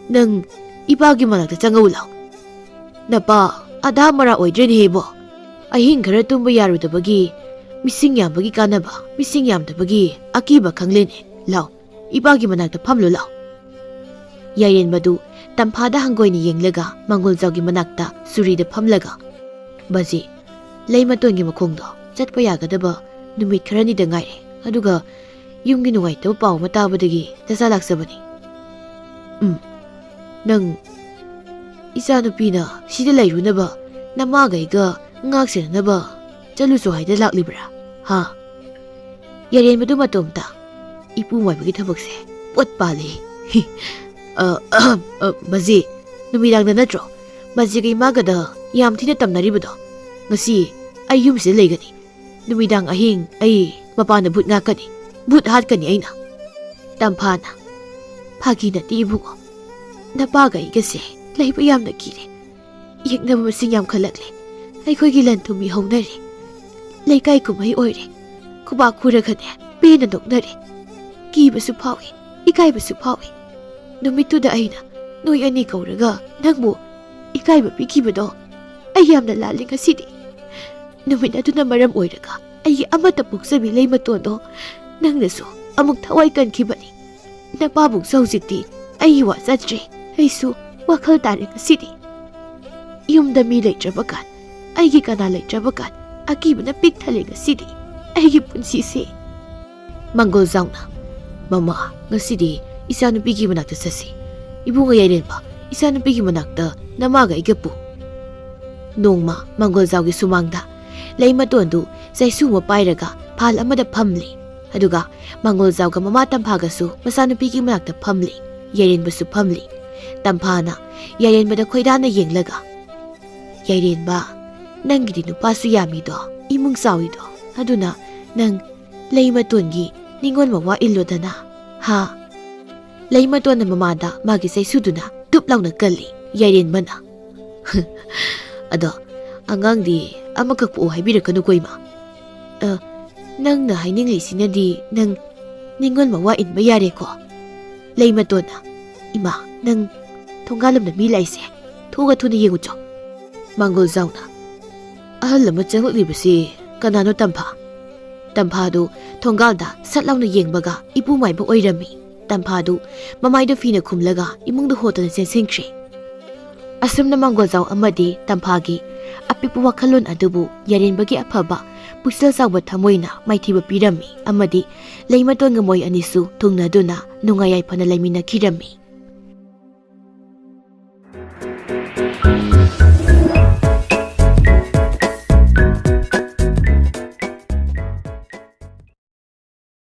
ꯅꯪ ꯏꯄꯥꯒꯤ ꯃꯅꯥꯛꯇ ꯆꯪꯉꯛꯎ ꯂꯥꯎ꯫ ꯅꯄꯥ ꯑꯗꯥ ꯃꯔꯥ ꯑꯣꯏꯗ꯭ꯔꯦꯅꯦꯍꯦ ꯏꯕꯣ꯫ ꯑꯍꯤꯡ ꯈꯔ ꯇꯨꯝꯕ ꯌꯥꯔꯨꯗꯕꯒꯤ ꯃꯤꯁꯤꯡ ꯌꯥꯝꯕꯒꯤ ꯀꯥꯟꯅꯕ, ꯃꯤꯁꯤꯡ ꯌꯥꯝꯗꯕꯒꯤ ꯑꯀꯤꯕ ꯈꯪꯂꯦꯅꯦ꯫ ꯂꯥꯎ, ꯏꯄꯥꯒꯤ ꯃꯅꯥꯛꯇ ꯐꯝꯂꯨ ꯂꯥꯎ꯫" ꯌꯥꯏꯔꯦꯟꯕꯗꯨ ꯇꯝꯐꯥꯗ ꯍꯪꯒꯣꯏꯅ ꯌꯦꯡꯂꯒ ꯃꯪꯒꯣꯜꯖꯥꯎꯒꯤ ꯃꯅꯥꯛꯇ ꯁꯨꯔꯤꯗ ꯐꯝꯂꯒ, "ꯕꯖꯤ, ꯂꯩꯃꯇꯣꯟꯒꯤ ꯃꯈꯣꯡꯗꯣ ꯆꯠꯄ ꯌꯥꯒꯗꯕ ꯅꯨꯃꯤꯠ ꯈꯔꯅꯤꯗ ꯉꯥꯏꯔꯦ꯫ ꯑꯗꯨꯒ ꯌꯨꯝꯒꯤ ꯅꯨꯡꯉꯥꯏꯇꯕ ꯄꯥꯎ ꯑꯃ ꯇꯥꯕꯗꯒꯤ ꯅꯆꯥ ꯂꯥꯛꯆꯕꯅꯤ꯫" "ꯎꯝ, ꯅꯪ ꯏꯆꯥꯅꯨꯄꯤꯅ ꯁꯤꯗ ꯂꯩꯔꯨꯅꯕ, ꯅꯃꯥꯒꯩꯒ ꯉꯥꯛ ꯁꯦꯟꯅꯅꯕ ꯆꯠꯂꯨꯁꯨ ꯍꯥꯏꯗ ꯂꯥꯛꯂꯤꯕ꯭ꯔꯥ? ꯍꯥ?" ꯌꯥꯔꯦꯟꯕꯗꯨ ꯃꯇꯣꯝꯇ, "ꯏꯄꯨ ꯃꯥꯏꯕꯒꯤ ꯊꯕꯛꯁꯦ ꯄꯣꯠ ꯄꯥꯜꯂꯤ꯫" "ꯍꯤ, ꯑ, ꯑꯍꯝ, ꯑ, ꯕꯖꯤ, ꯅꯨꯃꯤꯗꯥꯡꯗ ꯅꯠꯇ꯭ꯔꯣ ꯕꯖꯤꯒ ꯏꯃꯥꯒꯗ ꯌꯥꯝ ꯊꯤꯅ ꯇꯝꯅꯔꯤꯕꯗꯣ? ꯉꯁꯤ ꯑꯩ ꯌꯨꯝꯁꯤꯗ ꯂꯩꯒꯅꯤ꯫ ꯅꯨꯃꯤꯗꯥꯡ ꯑꯍꯤꯡ ꯑꯩ ꯃꯄꯥꯟꯗ ꯚꯨꯠ ꯉꯥꯛꯀꯅꯤ, ꯚꯨꯠ ꯍꯥꯠꯀꯅꯤ ꯑꯩꯅ꯫" ꯇꯝꯐꯥꯅ, "ꯐꯥꯒꯤ ꯅꯠꯇꯦ ꯏꯕꯨꯡꯉꯣ, ꯅꯄꯥꯒ ꯑꯩꯒꯁꯦ ꯂꯩꯕ ꯌꯥꯝꯅ ꯀꯤꯔꯦ꯫ ꯌꯦꯛꯅꯕ ꯃꯁꯤꯡ ꯌꯥꯝꯈꯠꯂꯛꯂꯦ꯫ ꯑꯩꯈꯣꯏꯒꯤ ꯂꯟ ꯊꯨꯝ ꯍꯧꯅꯔꯦ꯫ ꯂꯩꯀꯥꯏ ꯀꯨꯝꯍꯩ ꯑꯣꯏꯔꯦ꯫ ꯈꯨꯕꯥꯛ ꯈꯨꯔꯒꯅꯦ ꯄꯦꯟꯅ ꯅꯣꯛꯅꯔꯦ꯫ ꯀꯤꯕꯁꯨ ꯐꯥꯎꯏ, ꯏꯀꯥꯏꯕꯁꯨ ꯐꯥꯎꯏ꯫ ꯅꯨꯃꯤꯠꯇꯨꯗ ꯑꯩꯅ ꯅꯣꯏ ꯑꯅꯤ ꯀꯧꯔꯒ ꯅꯪꯕꯨ ꯏꯀꯥꯏꯕ ꯄꯤꯈꯤꯕꯗꯣ ꯑꯩ ꯌꯥꯝꯅ ꯂꯥꯜꯂꯤ ꯉꯁꯤꯗꯤ꯫ ꯅꯨꯃꯤꯠ ꯑꯗꯨꯅ ꯃꯔꯝ ꯑꯣꯏꯔꯒ ꯑꯩꯒꯤ ꯑꯃꯠꯇ ꯄꯣꯛꯆꯕꯤ ꯂꯩꯃꯇꯣꯟꯗꯣ ꯅꯪꯅꯁꯨ ꯑꯃꯨꯛ ꯊꯋꯥꯏ ꯀꯟꯈꯤꯕꯅꯤ꯫ ꯅꯄꯥꯕꯨꯡꯁꯨ ꯍꯧꯖꯤꯛꯇꯤ ꯑꯩꯒꯤ ꯋꯥ ꯆꯠꯇ꯭ꯔꯦ꯫ ꯑꯩꯁꯨ ꯋꯥꯈꯜ ꯇꯥꯔꯦ ꯉꯁꯤꯗꯤ꯫ ꯌꯨꯝꯗ ꯃꯤ ꯂꯩꯇ꯭ꯔꯕ ꯀꯥꯟ, ꯑꯩꯒꯤ ꯀꯅꯥ ꯂꯩꯇ꯭ꯔꯕ ꯀꯥꯟ, ꯑꯀꯤꯕꯅ ꯄꯤꯛ ꯊꯜꯂꯦ ꯉꯁꯤꯗꯤ꯫ ꯑꯩꯒꯤ ꯄꯨꯟꯁꯤꯁꯦ꯫ ꯃꯪꯒꯣꯜꯖꯥꯎꯅ, "ꯃꯃꯥ, ꯉꯁꯤꯗꯤ ꯏꯆꯥꯅꯨꯄꯤꯒꯤ ꯃꯅꯥꯛꯇ ꯆꯠꯁꯤ꯫ ꯏꯕꯨꯡꯉꯣ ꯌꯥꯏꯔꯦꯟꯕ, ꯏꯆꯥꯅꯨꯄꯤꯒꯤ ꯃꯅꯥꯛꯇ ꯅꯃꯥꯒ ꯑꯩꯒ ꯄꯨ꯫" ꯅꯣꯡꯃ ꯃꯪꯒꯣꯜꯖꯥꯎꯒꯤ ꯁꯨꯃꯥꯡꯗ ꯂꯩꯃꯇꯣꯟꯗꯨ ꯆꯩꯁꯨ ꯑꯃ ꯄꯥꯏꯔꯒ ꯐꯥꯜ ꯑꯃꯗ ꯐꯝꯂꯤ꯫ ꯑꯗꯨꯒ ꯃꯪꯒꯣꯜꯖꯥꯎꯒ ꯃꯃꯥ ꯇꯝꯐꯥꯒꯁꯨ ꯃꯆꯥꯅꯨꯄꯤꯒꯤ ꯃꯅꯥꯛꯇ ꯐꯝꯂꯤ꯫ ꯌꯥꯏꯔꯦꯟꯕꯁꯨ ꯐꯝꯂꯤ꯫ ꯇꯝꯐꯥꯅ ꯌꯥꯏꯔꯦꯟꯕꯗ ꯈꯣꯏꯗꯥꯅ ꯌꯦꯡꯂꯒ, "ꯌꯥꯏꯔꯦꯟꯕ, ꯅꯪꯒꯤꯗꯤ ꯅꯨꯄꯥꯁꯨ ꯌꯥꯝꯃꯤꯗꯣ, ꯏꯃꯨꯡ ꯆꯥꯎꯏꯗꯣ, ꯑꯗꯨꯅ ꯅꯪ ꯂꯩꯃꯇꯣꯟꯒꯤ ꯅꯤꯉꯣꯜ ꯃꯋꯥ ꯏꯜꯂꯣꯗꯅ, ꯍꯥ?" ꯂꯩꯃꯇꯣꯟꯅ ꯃꯃꯥꯗ ꯃꯥꯒꯤ ꯆꯩꯁꯨꯗꯨꯅ ꯇꯨꯞ ꯂꯥꯎꯅ ꯀꯜꯂꯤ꯫ ꯌꯥꯏꯔꯦꯟꯕꯅ, "ꯑꯗꯣ ꯑꯉꯥꯡꯗꯤ ꯑꯃꯈꯛ ꯄꯣꯛꯎ ꯍꯥꯏꯕꯤꯔꯛꯀꯅꯨꯀꯣ, ꯏꯃꯥ꯫ ꯑ, ꯅꯪꯅ ꯍꯥꯏꯅꯤꯡꯂꯤꯁꯤꯅꯗꯤ ꯅꯪ ꯅꯤꯉꯣꯜ ꯃꯋꯥ ꯏꯟꯕ ꯌꯥꯔꯦꯀꯣ?" ꯂꯩꯃꯇꯣꯟꯅ, "ꯏꯃꯥ, ꯅꯪ ꯊꯣꯡꯒꯥꯜꯂꯣꯝꯗ ꯃꯤ ꯂꯥꯛꯏꯁꯦ, ꯊꯣꯛꯑꯒ ꯊꯨꯅ ꯌꯦꯡꯉꯨꯆꯣ꯫" ꯃꯪꯒꯣꯜꯖꯥꯎꯅ, "ꯑꯍꯜ ꯑꯃ ꯆꯪꯂꯛꯂꯤꯕꯁꯤ ꯀꯅꯥꯅꯣ, ꯇꯝꯐꯥ?" ꯇꯝꯐꯥꯗꯨ ꯊꯣꯡꯒꯥꯜꯗ ꯁꯠ ꯂꯥꯎꯅ ꯌꯦꯡꯕꯒ ꯏꯄꯨ ꯃꯥꯏꯕ ꯑꯣꯏꯔꯝꯃꯤ꯫ ꯇꯝꯐꯥꯗꯨ ꯃꯃꯥꯏꯗꯨ ꯐꯤꯅ ꯈꯨꯝꯂꯒ ꯏꯃꯨꯡꯗ ꯍꯣꯠꯇꯅ ꯆꯦꯟꯁꯤꯟꯈ꯭ꯔꯦ꯫ ꯑꯁꯨꯝꯅ ꯃꯪꯒꯣꯜꯖꯥꯎ ꯑꯃꯗꯤ ꯇꯝꯐꯥꯒꯤ ꯑꯄꯤꯛꯄ ꯋꯥꯈꯜꯂꯣꯟ ꯑꯗꯨꯕꯨ ꯌꯥꯔꯦꯟꯕꯒꯤ ꯑꯐꯕ ꯄꯨꯛꯆꯦꯜ ꯆꯥꯎꯕ ꯊꯃꯣꯏꯅ ꯃꯥꯏꯊꯤꯕ ꯄꯤꯔꯝꯃꯤ ꯑꯃꯗꯤ ꯂꯩꯃꯇꯣꯟꯒ ꯃꯣꯏ ꯑꯅꯤꯁꯨ ꯊꯨꯡꯅꯗꯨꯅ ꯅꯨꯡꯉꯥꯏ ꯌꯥꯏꯐꯅ ꯂꯩꯃꯤꯟꯅꯈꯤꯔꯝꯃꯤ꯫